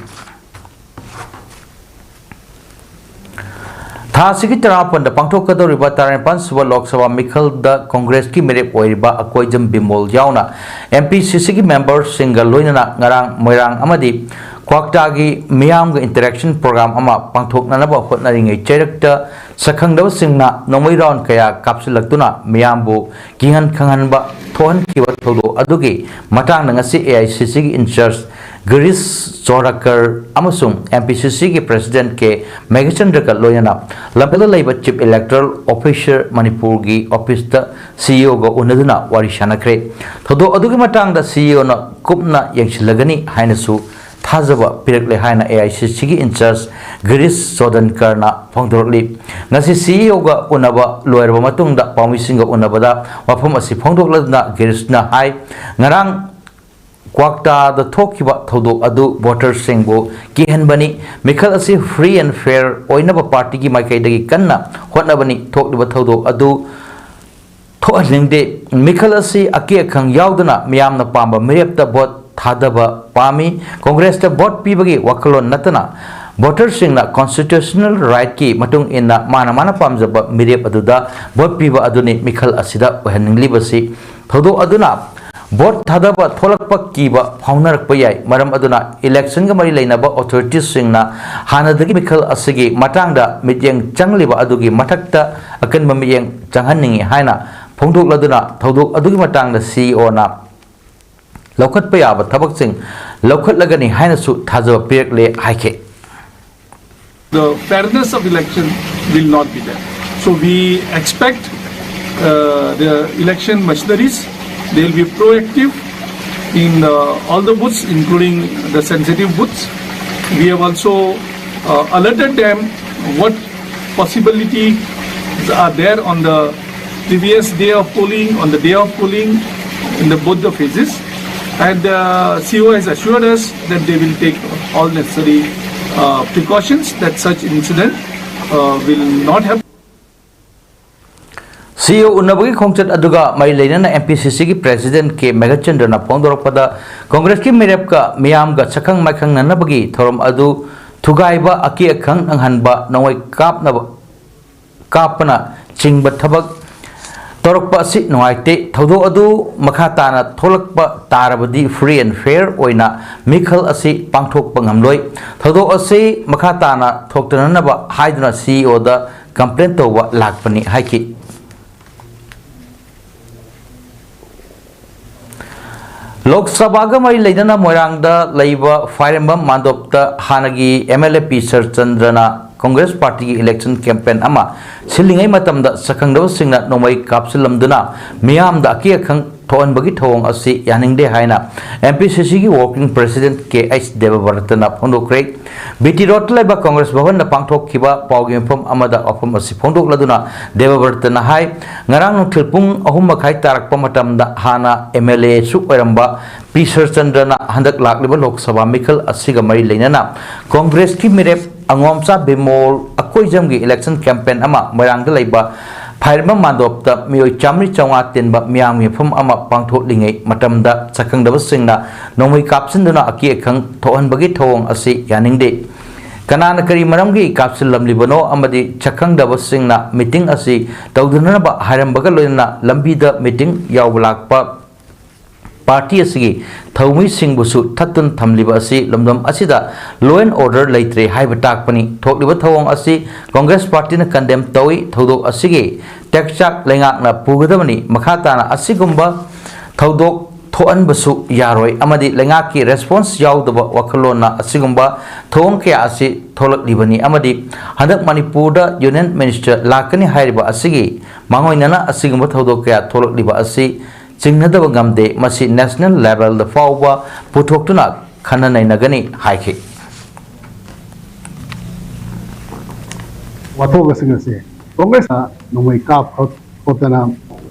ꯊꯥ ꯑꯁꯤꯒꯤ ꯇꯔꯥꯃꯥꯄꯟꯗ ꯄꯥꯡꯊꯣꯛꯀꯗꯧꯔꯤꯕ ꯇꯔꯥꯅꯤꯄꯥꯟ ꯁꯨꯕ ꯂꯣꯛ ꯁꯚꯥ ꯃꯤꯈꯜꯗ ꯀꯣꯡꯒ꯭ꯔꯦꯁꯀꯤ ꯃꯤꯔꯦꯞ ꯑꯣꯏꯔꯤꯕ ꯑꯀꯣꯏꯖꯝ ꯕꯤꯃꯣꯜ ꯌꯥꯎꯅ M P C C ꯒꯤ memberꯁꯤꯡꯒ ꯂꯣꯏꯅꯅ ꯉꯔꯥꯡ ꯃꯣꯏꯔꯥꯡ ꯑꯃꯗꯤ ꯀ꯭ꯋꯥꯛꯇꯥꯒꯤ ꯃꯤꯌꯥꯝꯒ interaction program ꯑꯃ ꯄꯥꯡꯊꯣꯛꯅꯅꯕ ꯍꯣꯠꯅꯔꯤꯉꯩ ꯆꯩꯔꯛꯇ ꯁꯛꯈꯪꯗꯕꯁꯤꯡꯅ ꯅꯣꯡꯃꯩ round ꯀꯌꯥ ꯀꯥꯞꯁꯤꯜꯂꯛꯇꯨꯅ ꯃꯤꯌꯥꯝꯕꯨ ꯀꯤꯍꯟ ꯈꯪꯍꯟꯕ ꯊꯣꯛꯍꯟꯈꯤꯕ ꯊꯧꯗꯣꯛ ꯑꯗꯨꯒꯤ ꯃꯇꯥꯡꯗ ꯉꯁꯤ A I C C ꯒꯤ in charge ꯒꯤꯔꯤꯁ ꯆꯣꯔꯥꯀꯔ ꯑꯃꯁꯨꯡ M P C C ꯒꯤ president ꯀꯦ ꯃꯦꯘꯆꯟꯗ꯭ꯔꯒ ꯂꯣꯏꯅꯅ ꯂꯝꯐꯦꯜꯗ ꯂꯩꯕ Chief Electoral Officer ꯃꯅꯤꯄꯨꯔꯒꯤ officeꯇ C E O ꯒ ꯎꯅꯗꯨꯅ ꯋꯥꯔꯤ ꯁꯥꯟꯅꯈ꯭ꯔꯦ꯫ ꯊꯧꯗꯣꯛ ꯑꯗꯨꯒꯤ ꯃꯇꯥꯡꯗ C E O ꯅ ꯀꯨꯞꯅ ꯌꯦꯡꯁꯤꯜꯂꯒꯅꯤ ꯍꯥꯏꯅꯁꯨ ꯊꯥꯖꯕ ꯄꯤꯔꯛꯂꯦ ꯍꯥꯏꯅ ꯑꯦ ꯑꯥꯏ ꯁꯤ ꯁꯤꯒꯤ ꯏꯟꯆꯥꯔꯖ ꯒꯤꯔꯤꯁ ꯆꯣꯗꯟꯀꯔꯅ ꯐꯣꯡꯗꯣꯔꯛꯂꯤ꯫ ꯉꯁꯤ ꯁꯤ ꯏ ꯑꯣꯒ ꯎꯅꯕ ꯂꯣꯏꯔꯕ ꯃꯇꯨꯡꯗ ꯄꯥꯎꯃꯤꯁꯤꯡꯒ ꯎꯅꯕꯗ ꯋꯥꯐꯝ ꯑꯁꯤ ꯐꯣꯡꯗꯣꯛꯂꯗꯨꯅ ꯒꯤꯔꯤꯁꯅ ꯍꯥꯏ, ꯉꯔꯥꯡ ꯀ꯭ꯋꯥꯛꯇꯥꯗ ꯊꯣꯛꯈꯤꯕ ꯊꯧꯗꯣꯛ ꯑꯗꯨ ꯚꯣꯇꯔꯁꯤꯡꯕꯨ ꯀꯤꯍꯟꯕꯅꯤ꯫ ꯃꯤꯈꯜ ꯑꯁꯤ free and fair ꯑꯣꯏꯅꯕ ꯄꯥꯔꯇꯤꯒꯤ ꯃꯥꯏꯀꯩꯗꯒꯤ ꯀꯟꯅ ꯍꯣꯠꯅꯕꯅꯤ꯫ ꯊꯣꯛꯂꯤꯕ ꯊꯧꯗꯣꯛ ꯑꯗꯨ ꯊꯣꯛꯍꯟꯅꯤꯡꯗꯦ꯫ ꯃꯤꯈꯜ ꯑꯁꯤ ꯑꯀꯤ ꯑꯈꯪ ꯌꯥꯎꯗꯅ ꯃꯤꯌꯥꯝꯅ ꯄꯥꯝꯕ ꯃꯤꯔꯦꯞꯇ ꯚꯣꯠ ꯊꯥꯗꯕ ꯄꯥꯝꯃꯤ꯫ ꯀꯣꯡꯒ꯭ꯔꯦꯁꯇ ꯚꯣꯠ ꯄꯤꯕꯒꯤ ꯋꯥꯈꯜꯂꯣꯟ ꯅꯠꯇꯅ ꯚꯣꯇꯔꯁꯤꯡꯅ constitutional rightꯀꯤ ꯃꯇꯨꯡ ꯏꯟꯅ ꯃꯥꯅ ꯃꯥꯅ ꯄꯥꯝꯖꯕ ꯃꯤꯔꯦꯞ ꯑꯗꯨꯗ ꯚꯣꯠ ꯄꯤꯕ ꯑꯗꯨꯅꯤ ꯃꯤꯈꯜ ꯑꯁꯤꯗ ꯑꯣꯏꯍꯟꯅꯤꯡꯂꯤꯕꯁꯤ꯫ ꯊꯧꯗꯣꯛ ꯑꯗꯨꯅ ꯚꯣꯠ ꯊꯥꯗꯕ ꯊꯣꯛꯂꯛꯄ ꯀꯤꯕ ꯐꯥꯎꯅꯔꯛꯄ ꯌꯥꯏ꯫ ꯃꯔꯝ ꯑꯗꯨꯅ ꯏꯂꯦꯛꯁꯟꯒ ꯃꯔꯤ ꯂꯩꯅꯕ ꯑꯣꯊꯣꯔꯤꯇꯤꯁꯤꯡꯅ ꯍꯥꯟꯅꯗꯒꯤ ꯃꯤꯈꯜ ꯑꯁꯤꯒꯤ ꯃꯇꯥꯡꯗ ꯃꯤꯠꯌꯦꯡ ꯆꯪꯂꯤꯕ ꯑꯗꯨꯒꯤ ꯃꯊꯛꯇ ꯑꯀꯟꯕ ꯃꯤꯠꯌꯦꯡ ꯆꯪꯍꯟꯅꯤꯡꯏ ꯍꯥꯏꯅ ꯐꯣꯡꯗꯣꯛꯂꯗꯨꯅ ꯊꯧꯗꯣꯛ ꯑꯗꯨꯒꯤ ꯃꯇꯥꯡꯗ ꯁꯤ ꯏ ꯑꯣꯅ ꯂꯧꯈꯠꯄ ꯌꯥꯕ ꯊꯕꯛꯁꯤꯡ ꯂꯧꯈꯠꯂꯒꯅꯤ ꯍꯥꯏꯅꯁꯨ ꯊꯥꯖꯕ ꯄꯤꯔꯛꯂꯦ ꯍꯥꯏꯈꯤ꯫ The fairness of election will not be there. So we expect uh, the election machineries, they will be proactive in uh, all the booths, including the sensitive booths. We have also uh, alerted them what possibilities are there on the previous day of polling, on the day of polling, in the both the phases. And the C O has assured us that they will take all necessary uh, precautions that such incident uh, will not happen. ꯁꯤ E ꯑꯣ ꯎꯅꯕꯒꯤ ꯈꯣꯡꯆꯠ ꯑꯗꯨꯒ ꯃꯔꯤ ꯂꯩꯅꯅ M P ꯁꯤ ꯁꯤꯒꯤ president ꯀꯦ ꯃꯦꯘꯆꯟꯗ꯭ꯔꯅ ꯐꯣꯡꯗꯣꯔꯛꯄꯗ, ꯀꯣꯡꯒ꯭ꯔꯦꯁꯀꯤ ꯃꯤꯔꯦꯞꯀ ꯃꯤꯌꯥꯝꯒ ꯁꯛꯈꯪ ꯃꯥꯏꯈꯪꯅꯅꯕꯒꯤ ꯊꯧꯔꯝ ꯑꯗꯨ ꯊꯨꯒꯥꯏꯕ, ꯑꯀꯤ ꯑꯈꯪ ꯅꯪꯍꯟꯕ, ꯅꯣꯡꯃꯩ ꯀꯥꯞꯅꯕ ꯀꯥꯞꯄꯅ ꯆꯤꯡꯕ ꯊꯕꯛ ꯇꯧꯔꯛꯄ ꯑꯁꯤ ꯅꯨꯡꯉꯥꯏꯇꯦ꯫ ꯊꯧꯗꯣꯛ ꯑꯗꯨ ꯃꯈꯥ ꯇꯥꯅ ꯊꯣꯛꯂꯛꯄ ꯇꯥꯔꯕꯗꯤ free and fair ꯑꯣꯏꯅ ꯃꯤꯈꯜ ꯑꯁꯤ ꯄꯥꯡꯊꯣꯛꯄ ꯉꯝꯂꯣꯏ꯫ ꯊꯧꯗꯣꯛ ꯑꯁꯤ ꯃꯈꯥ ꯇꯥꯅ ꯊꯣꯛꯇꯅꯅꯕ ꯍꯥꯏꯗꯨꯅ ꯁꯤ ꯏ ꯑꯣꯗ complain ꯇꯧꯕ ꯂꯥꯛꯄꯅꯤ ꯍꯥꯏꯈꯤ꯫ ꯂꯣꯛ ꯁꯚꯥꯒ ꯃꯔꯤ ꯂꯩꯅꯅ ꯃꯣꯏꯔꯥꯡꯗ ꯂꯩꯕ ꯐꯥꯏꯔꯦꯝꯕꯝ ꯃꯥꯟꯗꯣꯞꯇ ꯍꯥꯟꯅꯒꯤ ꯑꯦꯝ ꯑꯦꯜ ꯑꯦ ꯄꯤ ꯁꯔꯆꯟꯗ꯭ꯔꯅ ꯀꯣꯡꯒ꯭ꯔꯦꯁ ꯄꯥꯔꯇꯤꯒꯤ ꯏꯂꯦꯛꯁꯟ ꯀꯦꯝꯄꯦꯟ ꯑꯃ ꯁꯤꯜꯂꯤꯉꯩ ꯃꯇꯝꯗ ꯁꯛꯈꯪꯗꯕꯁꯤꯡꯅ ꯅꯣꯡꯃꯩ ꯀꯥꯞꯁꯤꯜꯂꯝꯗꯨꯅ ꯃꯤꯌꯥꯝꯗ ꯑꯀꯤ ꯑꯈꯪ ꯊꯣꯛꯍꯟꯕꯒꯤ ꯊꯧꯑꯣꯡ ꯑꯁꯤ ꯌꯥꯅꯤꯡꯗꯦ ꯍꯥꯏꯅ M P C C ꯒꯤ working president K H ꯗꯦꯕꯕ꯭ꯔꯇꯅ ꯐꯣꯡꯗꯣꯛꯈ꯭ꯔꯦ꯫ B T Road ꯇ ꯂꯩꯕ Congress ꯚꯕꯟꯗ ꯄꯥꯡꯊꯣꯛꯈꯤꯕ ꯄꯥꯎꯒꯤ ꯃꯤꯐꯝ ꯑꯃꯗ ꯋꯥꯐꯝ ꯑꯁꯤ ꯐꯣꯡꯗꯣꯛꯂꯗꯨꯅ ꯗꯦꯕꯕ꯭ꯔꯇꯅ ꯍꯥꯏ, ꯉꯔꯥꯡ ꯅꯨꯡꯊꯤꯜ ꯄꯨꯡ ꯑꯍꯨꯝ ꯃꯈꯥꯏ ꯇꯥꯔꯛꯄ ꯃꯇꯝꯗ ꯍꯥꯟꯅ M L A ꯁꯨ ꯑꯣꯏꯔꯝꯕ ꯄꯤ ꯁꯔꯆꯟꯗ꯭ꯔꯅ ꯍꯟꯗꯛ ꯂꯥꯛꯂꯤꯕ ꯂꯣꯛ ꯁꯚꯥ ꯃꯤꯈꯜ ꯑꯁꯤꯒ ꯃꯔꯤ ꯂꯩꯅꯅ Congress ꯀꯤ ꯃꯤꯔꯦꯞ ꯑꯉꯣꯝꯆꯥ ꯕꯤꯃꯣꯜ ꯑꯀꯣꯏꯖꯝꯒꯤ election campaign ꯑꯃ ꯃꯣꯏꯔꯥꯡꯗ ꯂꯩꯕ ꯐꯥꯏꯔꯦꯝꯕꯝ ꯃꯥꯟꯗꯣꯞꯇ ꯃꯤꯑꯣꯏ ꯆꯥꯃꯔꯤ ꯆꯥꯃꯉꯥ ꯇꯤꯟꯕ ꯃꯤꯌꯥꯝꯒꯤ ꯃꯤꯐꯝ ꯑꯃ ꯄꯥꯡꯊꯣꯛꯂꯤꯉꯩ ꯃꯇꯝꯗ ꯁꯛꯈꯪꯗꯕꯁꯤꯡꯅ ꯅꯣꯡꯃꯩ ꯀꯥꯞꯁꯤꯟꯗꯨꯅ ꯑꯀꯤ ꯑꯈꯪ ꯊꯣꯛꯍꯟꯕꯒꯤ ꯊꯧꯑꯣꯡ ꯑꯁꯤ ꯌꯥꯅꯤꯡꯗꯦ꯫ ꯀꯅꯥꯅ ꯀꯔꯤ ꯃꯔꯝꯒꯤ ꯀꯥꯞꯁꯤꯜꯂꯝꯂꯤꯕꯅꯣ ꯑꯃꯗꯤ ꯁꯛꯈꯪꯗꯕꯁꯤꯡꯅ meeting ꯑꯁꯤ ꯇꯧꯗꯅꯅꯕ ꯍꯥꯏꯔꯝꯕꯒ ꯂꯣꯏꯅꯅ ꯂꯝꯕꯤꯗ meeting ꯌꯥꯎꯕ ꯂꯥꯛꯄ party ꯑꯁꯤꯒꯤ ꯊꯧꯃꯤꯁꯤꯡꯕꯨꯁꯨ ꯊꯠꯇꯨꯅ ꯊꯝꯂꯤꯕ ꯑꯁꯤ ꯂꯝꯗꯝ ꯑꯁꯤꯗ law and order ꯂꯩꯇ꯭ꯔꯦ ꯍꯥꯏꯕ ꯇꯥꯛꯄꯅꯤ꯫ ꯊꯣꯛꯂꯤꯕ ꯊꯧꯑꯣꯡ ꯑꯁꯤ Congress party ꯅ condemn ꯇꯧꯏ꯫ ꯊꯧꯗꯣꯛ ꯑꯁꯤꯒꯤ ꯇꯦꯛꯆꯥꯛ ꯂꯩꯉꯥꯛꯅ ꯄꯨꯒꯗꯕꯅꯤ꯫ ꯃꯈꯥ ꯇꯥꯅ ꯑꯁꯤꯒꯨꯝꯕ ꯊꯧꯗꯣꯛ ꯊꯣꯛꯍꯟꯕꯁꯨ ꯌꯥꯔꯣꯏ ꯑꯃꯗꯤ ꯂꯩꯉꯥꯛꯀꯤ response ꯌꯥꯎꯗꯕ ꯋꯥꯈꯜꯂꯣꯟꯅ ꯑꯁꯤꯒꯨꯝꯕ ꯊꯧꯑꯣꯡ ꯀꯌꯥ ꯑꯁꯤ ꯊꯣꯛꯂꯛꯂꯤꯕꯅꯤ ꯑꯃꯗꯤ ꯍꯟꯗꯛ ꯃꯅꯤꯄꯨꯔꯗ union minister ꯂꯥꯛꯀꯅꯤ ꯍꯥꯏꯔꯤꯕ ꯑꯁꯤꯒꯤ ꯃꯥꯡꯑꯣꯏꯅꯅ ꯑꯁꯤꯒꯨꯝꯕ ꯊꯧꯗꯣꯛ ꯀꯌꯥ ꯊꯣꯛꯂꯛꯂꯤꯕ ꯑꯁꯤ ꯆꯤꯡꯅꯗꯕ ꯉꯝꯗꯦ꯫ ꯃꯁꯤ national level ꯗ ꯐꯥꯎꯕ ꯄꯨꯊꯣꯛꯇꯨꯅ ꯈꯟꯅ ꯅꯩꯅꯒꯅꯤ ꯍꯥꯏꯈꯤ꯫ ꯋꯥꯊꯣꯛ ꯑꯁꯤꯡ ꯑꯁꯤ Congress ꯅ ꯅꯣꯡꯃꯩ ꯀꯥꯞ ꯈꯣꯠ-, ꯈꯣꯠꯇꯅ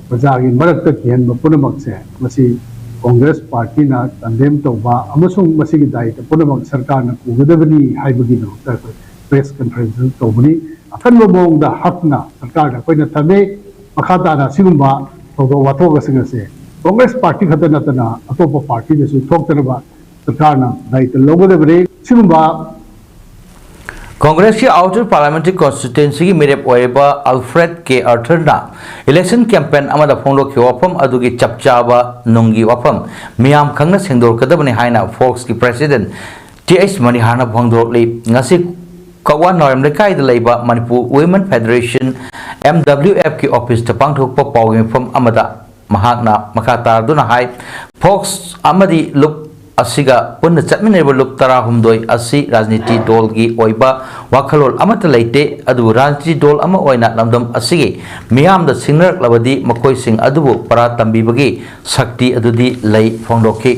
ꯄ꯭ꯔꯖꯥꯒꯤ ꯃꯔꯛꯇ ꯀꯤꯍꯟꯕ ꯄꯨꯝꯅꯃꯛꯁꯦ, ꯃꯁꯤ Congress party ꯅ condemn ꯇꯧꯕ ꯑꯃꯁꯨꯡ ꯃꯁꯤꯒꯤ ꯗꯥꯏꯇ ꯄꯨꯝꯅꯃꯛ ꯁꯔꯀꯥꯔꯅ ꯄꯨꯒꯗꯕꯅꯤ ꯍꯥꯏꯕꯒꯤꯗꯃꯛꯇ ꯑꯩꯈꯣꯏ press conference ꯇꯧꯕꯅꯤ꯫ ꯑꯀꯟꯕ ꯃꯑꯣꯡꯗ ꯍꯛꯅ ꯁꯔꯀꯥꯔꯗ ꯑꯩꯈꯣꯏꯅ ꯊꯝꯃꯤ꯫ ꯃꯈꯥ ꯇꯥꯅ ꯑꯁꯤꯒꯨꯝꯕ ꯊꯧꯗꯣꯛ ꯋꯥꯊꯣꯛ ꯑꯁꯤꯡ ꯑꯁꯦ Congress party ꯈꯛꯇ ꯅꯠꯇꯅ ꯑꯇꯣꯞꯄ party ꯗꯁꯨ ꯊꯣꯛꯇꯅꯕ ꯁꯔꯀꯥꯔꯅ ꯗꯥꯏꯇ ꯂꯧꯒꯗꯕꯅꯤ꯫ ꯁꯤꯒꯨꯝꯕ Congress ꯀꯤ Outer Parliamentary Constituency ꯒꯤ ꯃꯤꯔꯦꯞ ꯑꯣꯏꯔꯤꯕ Alfred K Arthur ꯅ election campaign ꯑꯃꯗ ꯐꯣꯡꯗꯣꯛꯈꯤꯕ ꯋꯥꯐꯝ ꯑꯗꯨꯒꯤ ꯆꯞ ꯆꯥꯕ ꯅꯨꯡꯒꯤ ꯋꯥꯐꯝ ꯃꯤꯌꯥꯝ ꯈꯪꯅ ꯁꯦꯡꯗꯣꯔꯛꯀꯗꯕꯅꯤ ꯍꯥꯏꯅ Fox ꯀꯤ president T H ꯃꯅꯤꯍꯥꯔꯅ ꯐꯣꯡꯗꯣꯔꯛꯂꯤ꯫ ꯉꯁꯤ ꯀꯛꯋꯥ ꯅꯥꯎꯔꯦꯝ ꯂꯩꯀꯥꯏꯗ ꯂꯩꯕ Manipur Women Federation, M W F ꯀꯤ office ꯇ ꯄꯥꯡꯊꯣꯛꯄ ꯄꯥꯎꯒꯤ ꯃꯤꯐꯝ ꯑꯃꯗ ꯃꯍꯥꯛꯅ ꯃꯈꯥ ꯇꯥꯗꯨꯅ ꯍꯥꯏ, Fox ꯑꯃꯗꯤ ꯂꯨꯞ ꯑꯁꯤꯒ ꯄꯨꯟꯅ ꯆꯠꯃꯤꯟꯅꯔꯤꯕ ꯂꯨꯞ ꯇꯔꯥꯍꯨꯝꯗꯣꯏ ꯑꯁꯤ ꯔꯥꯖꯅꯤꯇꯤ ꯗꯣꯜꯒꯤ ꯑꯣꯏꯕ ꯋꯥꯈꯜꯂꯣꯟ ꯑꯃꯠꯇ ꯂꯩꯇꯦ꯫ ꯑꯗꯨꯕꯨ ꯔꯥꯖꯅꯤꯇꯤ ꯗꯣꯜ ꯑꯃ ꯑꯣꯏꯅ ꯂꯝꯗꯝ ꯑꯁꯤꯒꯤ ꯃꯤꯌꯥꯝꯗ ꯁꯤꯡꯅꯔꯛꯂꯕꯗꯤ ꯃꯈꯣꯏꯁꯤꯡ ꯑꯗꯨꯕꯨ ꯄꯔꯥ ꯇꯝꯕꯤꯕꯒꯤ ꯁꯛꯇꯤ ꯑꯗꯨꯗꯤ ꯂꯩ ꯐꯣꯡꯗꯣꯛꯈꯤ꯫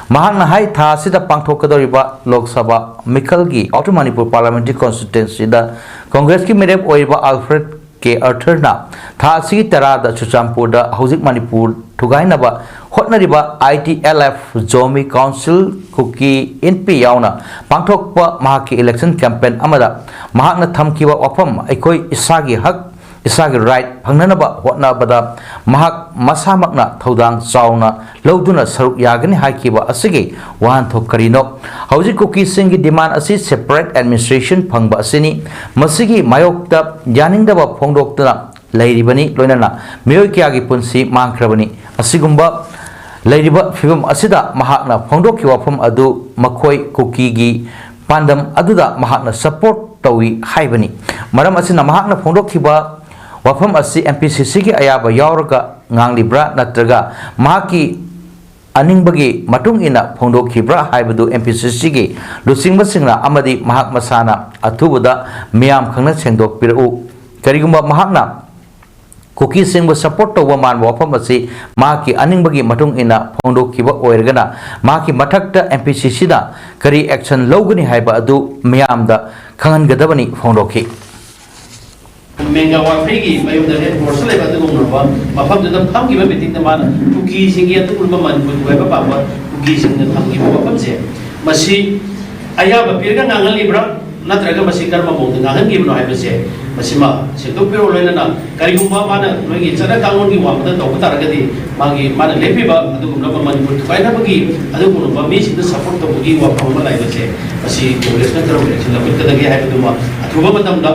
ꯃꯍꯥꯛꯅ ꯍꯥꯏ, ꯊꯥ ꯑꯁꯤꯗ ꯄꯥꯡꯊꯣꯛꯀꯗꯧꯔꯤꯕ ꯂꯣꯛ ꯁꯚꯥ ꯃꯤꯈꯜꯒꯤ Outer Manipur Parliamentary Constituencyꯗ ꯀꯪꯒ꯭ꯔꯦꯁꯀꯤ ꯃꯤꯔꯦꯞ ꯑꯣꯏꯔꯤꯕ ꯑꯜꯐ꯭ꯔꯦꯗ ꯀꯦ ꯑꯥꯔꯊꯔꯅ ꯊꯥ ꯑꯁꯤꯒꯤ ꯇꯔꯥꯗ ꯆꯨꯔꯆꯥꯟꯄꯨꯔꯗ ꯍꯧꯖꯤꯛ ꯃꯅꯤꯄꯨꯔ ꯊꯨꯒꯥꯏꯅꯕ ꯍꯣꯠꯅꯔꯤꯕ I T L F Zomi Council ꯀꯨꯀꯤ ꯏꯟꯄꯤ ꯌꯥꯎꯅ ꯄꯥꯡꯊꯣꯛꯄ ꯃꯍꯥꯛꯀꯤ election campaign ꯑꯃꯗ ꯃꯍꯥꯛꯅ ꯊꯝꯈꯤꯕ ꯋꯥꯐꯝ, "ꯑꯩꯈꯣꯏ ꯏꯁꯥꯒꯤ ꯍꯛ, ꯏꯁꯥꯒꯤ right ꯐꯪꯅꯅꯕ ꯍꯣꯠꯅꯕꯗ ꯃꯍꯥꯛ ꯃꯁꯥꯃꯛꯅ ꯊꯧꯗꯥꯡ ꯆꯥꯎꯅ ꯂꯧꯗꯨꯅ ꯁꯔꯨꯛ ꯌꯥꯒꯅꯤ" ꯍꯥꯏꯈꯤꯕ ꯑꯁꯤꯒꯤ ꯋꯥꯍꯟꯊꯣꯛ ꯀꯔꯤꯅꯣ? ꯍꯧꯖꯤꯛ ꯀꯨꯀꯤꯁꯤꯡꯒꯤ demand ꯑꯁꯤ separate administration ꯐꯪꯕ ꯑꯁꯤꯅꯤ꯫ ꯃꯁꯤꯒꯤ ꯃꯥꯌꯣꯛꯇ ꯌꯥꯅꯤꯡꯗꯕ ꯐꯣꯡꯗꯣꯛꯇꯨꯅ ꯂꯩꯔꯤꯕꯅꯤ, ꯂꯣꯏꯅꯅ ꯃꯤꯑꯣꯏ ꯀꯌꯥꯒꯤ ꯄꯨꯟꯁꯤ ꯃꯥꯡꯈ꯭ꯔꯕꯅꯤ꯫ ꯑꯁꯤꯒꯨꯝꯕ ꯂꯩꯔꯤꯕ ꯐꯤꯕꯝ ꯑꯁꯤꯗ ꯃꯍꯥꯛꯅ ꯐꯣꯡꯗꯣꯛꯈꯤꯕ ꯋꯥꯐꯝ ꯑꯗꯨ ꯃꯈꯣꯏ ꯀꯨꯀꯤꯒꯤ ꯄꯥꯟꯗꯝ ꯑꯗꯨꯗ ꯃꯍꯥꯛꯅ support ꯇꯧꯏ ꯍꯥꯏꯕꯅꯤ꯫ ꯃꯔꯝ ꯑꯁꯤꯅ ꯃꯍꯥꯛꯅ ꯐꯣꯡꯗꯣꯛꯈꯤꯕ ꯋꯥꯐꯝ ꯑꯁꯤ M P C Cꯒꯤ ꯑꯌꯥꯕ ꯌꯥꯎꯔꯒ ꯉꯥꯡꯂꯤꯕ꯭ꯔꯥ ꯅꯠꯇ꯭ꯔꯒ ꯃꯍꯥꯛꯀꯤ ꯑꯅꯤꯡꯕꯒꯤ ꯃꯇꯨꯡ ꯏꯟꯅ ꯐꯣꯡꯗꯣꯛꯈꯤꯕ꯭ꯔꯥ ꯍꯥꯏꯕꯗꯨ M P C Cꯒꯤ ꯂꯨꯆꯤꯡꯕꯁꯤꯡꯅ ꯑꯃꯗꯤ ꯃꯍꯥꯛ ꯃꯁꯥꯅ ꯑꯊꯨꯕꯗ ꯃꯤꯌꯥꯝ ꯈꯪꯅ ꯁꯦꯡꯗꯣꯛꯄꯤꯔꯛꯎ꯫ ꯀꯔꯤꯒꯨꯝꯕ ꯃꯍꯥꯛꯅ ꯀꯨꯀꯤꯁꯤꯡꯕꯨ support ꯇꯧꯕ ꯃꯥꯟꯕ ꯋꯥꯐꯝ ꯑꯁꯤ ꯃꯍꯥꯛꯀꯤ ꯑꯅꯤꯡꯕꯒꯤ ꯃꯇꯨꯡ ꯏꯟꯅ ꯐꯣꯡꯗꯣꯛꯈꯤꯕ ꯑꯣꯏꯔꯒꯅ, ꯃꯍꯥꯛꯀꯤ ꯃꯊꯛꯇ M P C Cꯅ ꯀꯔꯤ action ꯂꯧꯒꯅꯤ ꯍꯥꯏꯕ ꯑꯗꯨ ꯃꯤꯌꯥꯝꯗ ꯈꯪꯍꯟꯒꯗꯕꯅꯤ ꯐꯣꯡꯗꯣꯛꯈꯤ꯫ ꯃꯦꯡꯒꯥ ꯋꯥꯐꯩꯒꯤ ꯃꯌꯨꯝꯗ ꯍꯦꯗ ꯀ꯭ꯋꯥꯇꯔꯁꯇ ꯂꯩꯕ ꯑꯗꯨꯒꯨꯝꯂꯕ ꯃꯐꯝꯗꯨꯗ ꯐꯝꯈꯤꯕ ꯃꯤꯇꯤꯡꯗ ꯃꯥꯅ ꯀꯨꯀꯤꯁꯤꯡꯒꯤ, ꯑꯗꯨꯒꯨꯝꯂꯕ ꯃꯅꯤꯄꯨꯔ ꯊꯨꯒꯥꯏꯕ ꯄꯥꯝꯕ ꯀꯨꯀꯤꯁꯤꯡꯅ ꯊꯝꯈꯤꯕ ꯋꯥꯐꯝꯁꯦ, ꯃꯁꯤ ꯑꯌꯥꯕ ꯄꯤꯔꯒ ꯉꯥꯡꯍꯜꯂꯤꯕ꯭ꯔꯥ, ꯅꯠꯇ꯭ꯔꯒ ꯃꯁꯤ ꯀꯔꯝꯕ ꯃꯑꯣꯡꯗ ꯉꯥꯡꯍꯟꯈꯤꯕꯅꯣ ꯍꯥꯏꯕꯁꯦ, ꯃꯁꯤꯃ ꯁꯦꯡꯗꯣꯛꯄꯤꯔꯣ꯫ ꯂꯣꯏꯅꯅ ꯀꯔꯤꯒꯨꯝꯕ ꯃꯥꯅ ꯅꯣꯏꯒꯤ ꯆꯠꯅ ꯀꯥꯡꯂꯣꯟꯒꯤ ꯋꯥꯡꯃꯗ ꯇꯧꯕ ꯇꯥꯔꯒꯗꯤ, ꯃꯥꯒꯤ, ꯃꯥꯅ ꯂꯦꯞꯄꯤꯕ ꯑꯗꯨꯒꯨꯝꯂꯕ ꯃꯅꯤꯄꯨꯔ ꯊꯨꯒꯥꯏꯅꯕꯒꯤ ꯑꯗꯨꯒꯨꯝꯂꯕ ꯃꯤꯁꯤꯡꯗ support ꯇꯧꯕꯒꯤ ꯋꯥꯐꯝ ꯑꯃ ꯂꯥꯛꯏꯕꯁꯦ, ꯃꯁꯤ ꯀꯣꯡꯒ꯭ꯔꯦꯁꯅ ꯀꯔꯝꯕ action ꯂꯧꯈꯠꯀꯗꯒꯦ ꯍꯥꯏꯕꯗꯨꯃ ꯑꯊꯨꯕ ꯃꯇꯝꯗ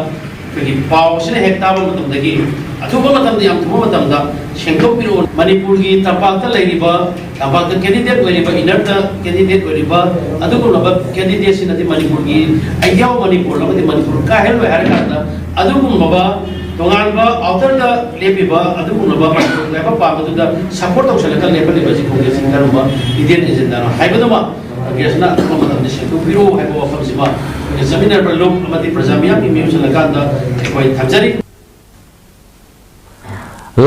ꯑꯩꯈꯣꯏꯒꯤ ꯄꯥꯎ ꯑꯁꯤꯅ ꯍꯦꯛ ꯇꯥꯕ ꯃꯇꯝꯗꯒꯤ, ꯑꯊꯨꯕ ꯃꯇꯝꯗ, ꯌꯥꯝ ꯊꯨꯕ ꯃꯇꯝꯗ ꯁꯦꯡꯗꯣꯛꯄꯤꯔꯛꯑꯣ꯫ ꯃꯅꯤꯄꯨꯔꯒꯤ ꯇꯝꯄꯥꯛꯇ ꯂꯩꯔꯤꯕ, ꯇꯝꯄꯥꯛꯇ candidate ꯑꯣꯏꯔꯤꯕ, inner-ꯇ candidate ꯑꯣꯏꯔꯤꯕ ꯑꯗꯨꯒꯨꯝꯂꯕ candidateꯁꯤꯡ ꯑꯗꯤ ꯃꯅꯤꯄꯨꯔꯒꯤ, ideal ꯃꯅꯤꯄꯨꯔ ꯑꯃꯗꯤ ꯃꯅꯤꯄꯨꯔ ꯀꯥꯏꯍꯜꯂꯣꯏ ꯍꯥꯏꯔꯀꯥꯟꯗ, ꯑꯗꯨꯒꯨꯝꯂꯕ ꯇꯣꯉꯥꯟꯕ ꯑꯥꯎꯇꯔꯗ ꯂꯦꯞꯄꯤꯕ ꯑꯗꯨꯒꯨꯝꯂꯕ ꯃꯅꯤꯄꯨꯔ ꯀꯥꯏꯕ ꯄꯥꯝꯕꯗꯨꯗ ꯁꯄꯣꯔꯠ ꯇꯧꯁꯜꯂꯒ ꯂꯦꯞꯍꯜꯂꯤꯕ ꯑꯁꯤ ꯀꯣꯡꯒ꯭ꯔꯦꯁꯁꯤꯡ ꯀꯔꯝꯕ ꯏꯗꯦꯟ ꯑꯦꯖꯦꯟꯗꯥꯅꯣ ꯍꯥꯏꯕꯗꯨꯃ ꯀꯣꯡꯒ꯭ꯔꯦꯁꯅ ꯑꯊꯨꯕ ꯃꯇꯝꯗ ꯁꯦꯡꯗꯣꯛꯄꯤꯔꯣ ꯍꯥꯏꯕ ꯋꯥꯐꯝꯁꯤꯃ ꯑꯩꯈꯣꯏꯅ ꯆꯠꯃꯤꯟꯅꯔꯕ ꯂꯨꯞ ꯑꯃꯗꯤ ꯄ꯭ꯔꯖꯥ ꯃꯤꯌꯥꯝꯒꯤ ꯃꯤꯍꯨꯠ ꯁꯤꯜꯂꯀꯥꯟꯗ ꯑꯩꯈꯣꯏ ꯊꯝꯖꯔꯤ꯫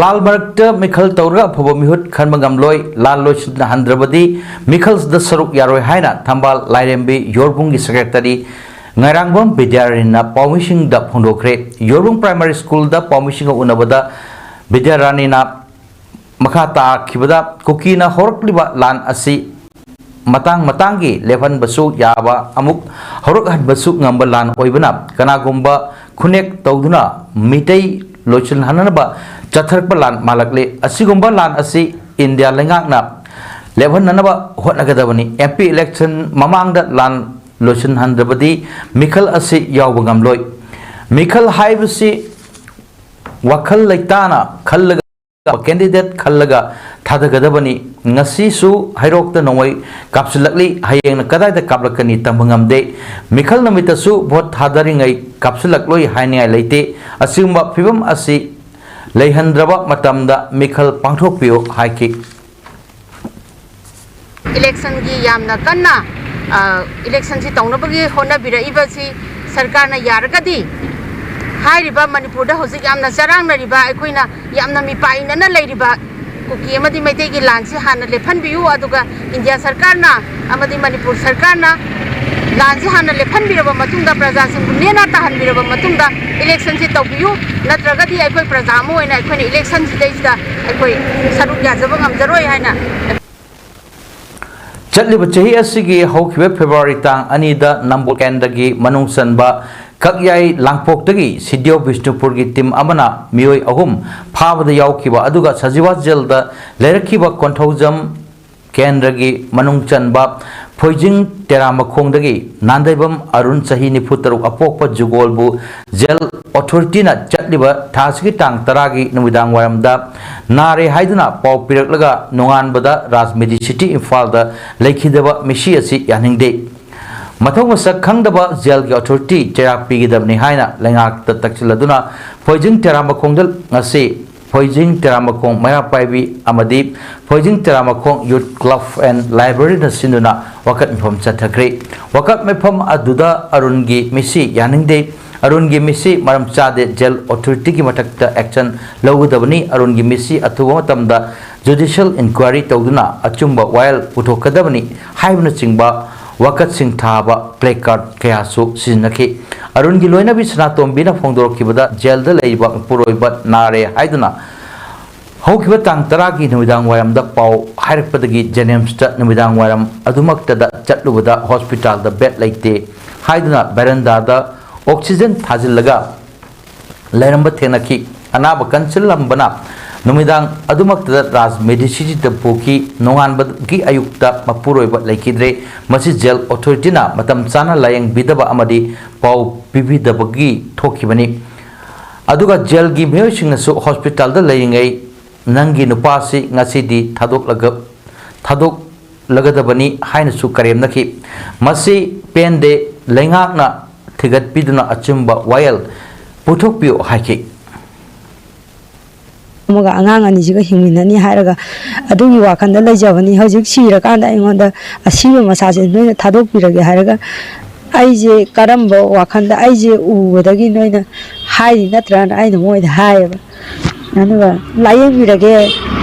ꯂꯥꯜ ꯃꯔꯛꯇ ꯃꯤꯈꯜ ꯇꯧꯔꯒ ꯑꯐꯕ ꯃꯤꯍꯨꯠ ꯈꯟꯕ ꯉꯝꯂꯣꯏ, ꯂꯥꯜ ꯂꯣꯏꯁꯤꯟꯍꯟꯗ꯭ꯔꯕꯗꯤ ꯃꯤꯈꯜꯁꯤꯗ ꯁꯔꯨꯛ ꯌꯥꯔꯣꯏ ꯍꯥꯏꯅ ꯊꯝꯕꯥꯜ ꯂꯥꯏꯔꯦꯝꯕꯤ ꯌꯣꯔꯕꯨꯡꯒꯤ ꯁꯦꯀ꯭ꯔꯦꯇꯔꯤ ꯉꯥꯏꯔꯥꯡꯕꯝ ꯕꯤꯗ꯭ꯌꯥꯔꯥꯅꯤꯅ ꯄꯥꯎꯃꯤꯁꯤꯡꯗ ꯐꯣꯡꯗꯣꯛꯈ꯭ꯔꯦ꯫ ꯌꯣꯔꯕꯨꯡ ꯄ꯭ꯔꯥꯏꯃꯥꯔꯤ ꯁ꯭ꯀꯨꯜꯗ ꯄꯥꯎꯃꯤꯁꯤꯡꯒ ꯎꯅꯕꯗ ꯕꯤꯗ꯭ꯌꯥꯔꯥꯅꯤꯅ ꯃꯈꯥ ꯇꯥꯈꯤꯕꯗ ꯀꯨꯀꯤꯅ ꯍꯧꯔꯛꯂꯤꯕ ꯂꯥꯟ ꯑꯁꯤ ꯃꯇꯥꯡ ꯃꯇꯥꯡꯒꯤ ꯂꯦꯞꯍꯟꯕꯁꯨ ꯌꯥꯕ ꯑꯃꯨꯛ ꯍꯧꯔꯛꯍꯟꯕꯁꯨ ꯉꯝꯕ ꯂꯥꯟ ꯑꯣꯏꯕꯅ ꯀꯅꯥꯒꯨꯝꯕ ꯈꯨꯅꯦꯛ ꯇꯧꯗꯨꯅ ꯃꯤꯇꯩ ꯂꯣꯏꯁꯤꯟꯍꯟꯅꯕ ꯆꯠꯊꯔꯛꯄ ꯂꯥꯟ ꯃꯥꯜꯂꯛꯂꯦ꯫ ꯑꯁꯤꯒꯨꯝꯕ ꯂꯥꯟ ꯑꯁꯤ ꯏꯟꯗꯤꯌꯥ ꯂꯩꯉꯥꯛꯅ ꯂꯦꯞꯍꯟꯅꯅꯕ ꯍꯣꯠꯅꯒꯗꯕꯅꯤ꯫ ꯑꯦꯝ ꯄꯤ ꯏꯂꯦꯛꯁꯟ ꯃꯃꯥꯡꯗ ꯂꯥꯟ ꯂꯣꯏꯁꯤꯟꯍꯟꯗ꯭ꯔꯕꯗꯤ ꯃꯤꯈꯜ ꯑꯁꯤ ꯌꯥꯎꯕ ꯉꯝꯂꯣꯏ꯫ ꯃꯤꯈꯜ ꯍꯥꯏꯕꯁꯤ ꯋꯥꯈꯜ ꯂꯩꯇꯥꯅ ꯈꯜꯂꯒ ꯀꯦꯟꯗꯤꯗꯦꯠ ꯈꯜꯂꯒ ꯊꯥꯗꯒꯗꯕꯅꯤ꯫ ꯉꯁꯤꯁꯨ ꯍꯩꯔꯣꯛꯇ ꯅꯣꯡꯃꯩ ꯀꯥꯞꯁꯤꯜꯂꯛꯂꯤ, ꯍꯌꯦꯡꯅ ꯀꯗꯥꯏꯗ ꯀꯥꯞꯂꯛꯀꯅꯤ ꯇꯝꯕ ꯉꯝꯗꯦ꯫ ꯃꯤꯈꯜ ꯅꯨꯃꯤꯠꯇꯁꯨ ꯚꯣꯠ ꯊꯥꯗꯔꯤꯉꯩ ꯀꯥꯞꯁꯤꯜꯂꯛꯂꯣꯏ ꯍꯥꯏꯅꯤꯡꯉꯥꯏ ꯂꯩꯇꯦ꯫ ꯑꯁꯤꯒꯨꯝꯕ ꯐꯤꯕꯝ ꯑꯁꯤ ꯂꯩꯍꯟꯗ꯭ꯔꯕ ꯃꯇꯝꯗ ꯃꯤꯈꯜ ꯄꯥꯡꯊꯣꯛꯄꯤꯌꯨ ꯍꯥꯏꯈꯤ꯫ ꯏꯂꯦꯛꯁꯟꯒꯤ ꯌꯥꯝꯅ ꯀꯟꯅ ꯏꯂꯦꯛꯁꯟꯁꯤ ꯇꯧꯅꯕꯒꯤ ꯍꯣꯠꯅꯕꯤꯔꯛꯏꯕꯁꯤ ꯁꯔꯀꯥꯔꯅ ꯌꯥꯔꯒꯗꯤ ꯍꯥꯏꯔꯤꯕ ꯃꯅꯤꯄꯨꯔꯗ ꯍꯧꯖꯤꯛ ꯌꯥꯝꯅ ꯆꯔꯥꯡꯅꯔꯤꯕ, ꯑꯩꯈꯣꯏꯅ ꯌꯥꯝꯅ ꯃꯤꯄꯥꯏꯅꯅ ꯂꯩꯔꯤꯕ ꯀꯨꯀꯤ ꯑꯃꯗꯤ ꯃꯩꯇꯩꯒꯤ ꯂꯥꯟꯁꯤ ꯍꯥꯟꯅ ꯂꯦꯞꯍꯟꯕꯤꯌꯨ, ꯑꯗꯨꯒ ꯏꯟꯗꯤꯌꯥ ꯁꯔꯀꯥꯔꯅ ꯑꯃꯗꯤ ꯃꯅꯤꯄꯨꯔ ꯁꯔꯀꯥꯔꯅ ꯂꯥꯟꯁꯤ ꯍꯥꯟꯅ ꯂꯦꯞꯍꯟꯕꯤꯔꯕ ꯃꯇꯨꯡꯗ, ꯄ꯭ꯔꯖꯥꯁꯤꯡꯕꯨ ꯅꯦꯅꯥ ꯇꯥꯍꯟꯕꯤꯔꯕ ꯃꯇꯨꯡꯗ ꯏꯂꯦꯛꯁꯟꯁꯤ ꯇꯧꯕꯤꯌꯨ, ꯅꯠꯇ꯭ꯔꯒꯗꯤ ꯑꯩꯈꯣꯏ ꯄ꯭ꯔꯖꯥ ꯑꯃ ꯑꯣꯏꯅ ꯑꯩꯈꯣꯏꯅ ꯏꯂꯦꯛꯁꯟꯁꯤꯗꯩꯁꯤꯗ ꯑꯩꯈꯣꯏ ꯁꯔꯨꯛ ꯌꯥꯖꯕ ꯉꯝꯖꯔꯣꯏ ꯍꯥꯏꯅ ꯆꯠꯂꯤꯕ ꯆꯍꯤ ꯑꯁꯤꯒꯤ ꯍꯧꯈꯤꯕ ꯐꯦꯕ꯭ꯔꯨꯋꯥꯔꯤ ꯇꯥꯡ ꯑꯅꯤꯗ ꯅꯝꯕꯣꯜ ꯀꯦꯟꯗ꯭ꯔꯒꯤ ꯃꯅꯨꯡ ꯆꯟꯕ ꯀꯛꯌꯥꯏ ꯂꯥꯡꯄꯣꯛꯇꯒꯤ ꯁꯤ ꯗꯤ ꯑꯣ ꯕꯤꯁꯅꯨꯄꯨꯔꯒꯤ ꯇꯤꯝ ꯑꯃꯅ ꯃꯤꯑꯣꯏ ꯑꯍꯨꯝ ꯐꯥꯕꯗ ꯌꯥꯎꯈꯤꯕ ꯑꯗꯨꯒ ꯁꯖꯤꯋꯥ ꯖꯦꯜꯗ ꯂꯩꯔꯛꯈꯤꯕ ꯀꯣꯟꯊꯧꯖꯝ ꯀꯦꯟꯗ꯭ꯔꯒꯤ ꯃꯅꯨꯡ ꯆꯟꯕ ꯐꯣꯏꯖꯤꯡ ꯇꯦꯔꯥꯃꯈꯣꯡꯗꯒꯤ ꯅꯥꯟꯗꯩꯕꯝ ꯑꯔꯨꯟ, ꯆꯍꯤ ꯅꯤꯐꯨ ꯇꯔꯨꯛ, ꯑꯄꯣꯛꯄ ꯖꯨꯒꯣꯜꯕꯨ ꯖꯦꯜ ꯑꯣꯊꯣꯔꯤꯇꯤꯅ ꯆꯠꯂꯤꯕ ꯊꯥ ꯑꯁꯤꯒꯤ ꯇꯥꯡ ꯇꯔꯥꯒꯤ ꯅꯨꯃꯤꯗꯥꯡ ꯋꯥꯏꯔꯝꯗ ꯅꯥꯔꯦ ꯍꯥꯏꯗꯨꯅ ꯄꯥꯎ ꯄꯤꯔꯛꯂꯒ ꯅꯣꯡꯉꯥꯟꯕꯗ ꯔꯥꯖꯃꯦꯗꯤ ꯁꯤꯇꯤ ꯏꯝꯐꯥꯜꯗ ꯂꯩꯈꯤꯗꯕ ꯃꯤꯁꯤ ꯑꯁꯤ ꯌꯥꯅꯤꯡꯗꯦ꯫ ꯃꯊꯧ ꯃꯁꯛ ꯈꯪꯗꯕ ꯖꯦꯜꯒꯤ ꯑꯣꯊꯣꯔꯤꯇꯤ ꯆꯩꯔꯥꯛ ꯄꯤꯒꯗꯕꯅꯤ ꯍꯥꯏꯅ ꯂꯩꯉꯥꯛꯇ ꯇꯛꯁꯤꯜꯂꯗꯨꯅ ꯐꯣꯏꯖꯤꯡ ꯇꯦꯔꯥꯃꯈꯣꯡꯗ ꯉꯁꯤ ꯐꯣꯏꯖꯤꯡ ꯇꯦꯔꯥꯃꯈꯣꯡ ꯃꯩꯔꯥ ꯄꯥꯏꯕꯤ ꯑꯃꯗꯤ ꯐꯣꯏꯖꯤꯡ ꯇꯦꯔꯥꯃꯈꯣꯡ ꯌꯨꯠ ꯀ꯭ꯂꯕ ꯑꯦꯟ ꯂꯥꯏꯕ꯭ꯔꯦꯔꯤꯅ ꯁꯤꯟꯗꯨꯅ ꯋꯥꯀꯠ ꯃꯤꯐꯝ ꯆꯠꯊꯈ꯭ꯔꯦ꯫ ꯋꯥꯀꯠ ꯃꯤꯐꯝ ꯑꯗꯨꯗ ꯑꯔꯨꯟꯒꯤ ꯃꯤꯁꯤ ꯌꯥꯅꯤꯡꯗꯦ, ꯑꯔꯨꯟꯒꯤ ꯃꯤꯁꯤ ꯃꯔꯝ ꯆꯥꯗꯦ, ꯖꯦꯜ ꯑꯣꯊꯣꯔꯤꯇꯤꯒꯤ ꯃꯊꯛꯇ ꯑꯦꯛꯁꯟ ꯂꯧꯒꯗꯕꯅꯤ, ꯑꯔꯨꯟꯒꯤ ꯃꯤꯁꯤ ꯑꯊꯨꯕ ꯃꯇꯝꯗ ꯖꯨꯗꯤꯁꯤꯌꯦꯜ ꯏꯟꯀ꯭ꯋꯥꯏꯔꯤ ꯇꯧꯗꯨꯅ ꯑꯆꯨꯝꯕ ꯋꯥꯌꯦꯜ ꯄꯨꯊꯣꯛꯀꯗꯕꯅꯤ ꯍꯥꯏꯕꯅꯆꯤꯡꯕ ꯋꯥꯀꯠꯁꯤꯡ ꯊꯥꯕ ꯄ꯭ꯂꯦ ꯀꯥꯔꯗ ꯀꯌꯥꯁꯨ ꯁꯤꯖꯤꯟꯅꯈꯤ꯫ ꯑꯔꯨꯟꯒꯤ ꯂꯣꯏꯅꯕꯤ ꯁꯅꯥꯇꯣꯝꯕꯤꯅ ꯐꯣꯡꯗꯣꯔꯛꯈꯤꯕꯗ ꯖꯦꯜꯗ ꯂꯩꯔꯤꯕ ꯃꯄꯨꯔꯣꯏꯕ ꯅꯥꯔꯦ ꯍꯥꯏꯗꯨꯅ ꯍꯧꯈꯤꯕ ꯇꯥꯡ ꯇꯔꯥꯒꯤ ꯅꯨꯃꯤꯗꯥꯡ ꯋꯥꯏꯔꯝꯗ ꯄꯥꯎ ꯍꯥꯏꯔꯛꯄꯗꯒꯤ ꯖꯦꯅꯤꯝꯁꯇ ꯅꯨꯃꯤꯗꯥꯡ ꯋꯥꯏꯔꯝ ꯑꯗꯨꯃꯛꯇꯗ ꯆꯠꯂꯨꯕꯗ ꯍꯣꯁꯄꯤꯇꯥꯜꯗ ꯕꯦꯗ ꯂꯩꯇꯦ ꯍꯥꯏꯗꯨꯅ ꯕꯦꯔꯟꯗꯥꯗ ꯑꯣꯛꯁꯤꯖꯟ ꯊꯥꯖꯤꯜꯂꯒ ꯂꯩꯔꯝꯕ ꯊꯦꯡꯅꯈꯤ꯫ ꯑꯅꯥꯕ ꯀꯟꯁꯤꯜꯂꯝꯕꯅ ꯅꯨꯃꯤꯗꯥꯡ ꯑꯗꯨꯃꯛꯇꯗ ꯔꯥꯖ ꯃꯦꯗꯤꯁꯤꯇꯤꯗ ꯄꯨꯈꯤ꯫ ꯅꯣꯡꯉꯥꯟꯕꯒꯤ ꯑꯌꯨꯛꯇ ꯃꯄꯨꯔꯣꯏꯕ ꯂꯩꯈꯤꯗ꯭ꯔꯦ꯫ ꯃꯁꯤ ꯖꯦꯜ ꯑꯣꯊꯣꯔꯤꯇꯤꯅ ꯃꯇꯝ ꯆꯥꯅ ꯂꯥꯌꯦꯡꯕꯤꯗꯕ ꯑꯃꯗꯤ ꯄꯥꯎ ꯄꯤꯕꯤꯗꯕꯒꯤ ꯊꯣꯛꯈꯤꯕꯅꯤ꯫ ꯑꯗꯨꯒ ꯖꯦꯜꯒꯤ ꯃꯤꯑꯣꯏꯁꯤꯡꯅꯁꯨ ꯍꯣꯁꯄꯤꯇꯥꯜꯗ ꯂꯩꯔꯤꯉꯩ ꯅꯪꯒꯤ ꯅꯨꯄꯥꯁꯤ ꯉꯁꯤꯗꯤ ꯊꯥꯗꯣꯛꯂꯒ ꯊꯥꯗꯣꯛꯂꯒꯗꯕꯅꯤ ꯍꯥꯏꯅꯁꯨ ꯀꯔꯦꯝꯅꯈꯤ꯫ ꯃꯁꯤ ꯄꯦꯟꯗꯦ, ꯂꯩꯉꯥꯛꯅ ꯊꯤꯒꯠꯄꯤꯗꯨꯅ ꯑꯆꯨꯝꯕ ꯋꯥꯌꯦꯜ ꯄꯨꯊꯣꯛꯄꯤꯌꯨ ꯍꯥꯏꯈꯤ꯫ ꯑꯃꯒ ꯑꯉꯥꯡ ꯑꯅꯤꯁꯤꯒ ꯍꯤꯡꯃꯤꯟꯅꯅꯤ ꯍꯥꯏꯔꯒ ꯑꯗꯨꯒꯤ ꯋꯥꯈꯜꯗ ꯂꯩꯖꯕꯅꯤ꯫ ꯍꯧꯖꯤꯛ ꯁꯤꯔꯀꯥꯟꯗ ꯑꯩꯉꯣꯟꯗ ꯑꯁꯤꯕ ꯃꯁꯥꯁꯦ ꯅꯣꯏꯅ ꯊꯥꯗꯣꯛꯄꯤꯔꯒꯦ ꯍꯥꯏꯔꯒ ꯑꯩꯁꯦ ꯀꯔꯝꯕ ꯋꯥꯈꯜꯗ ꯑꯩꯁꯦ ꯎꯕꯗꯒꯤ ꯅꯣꯏꯅ ꯍꯥꯏꯔꯤ ꯅꯠꯇ꯭ꯔꯅ ꯑꯩꯅ ꯃꯣꯏꯗ ꯍꯥꯏꯌꯦꯕ꯫ ꯑꯗꯨꯒ ꯂꯥꯏꯌꯦꯡꯕꯤꯔꯒꯦ,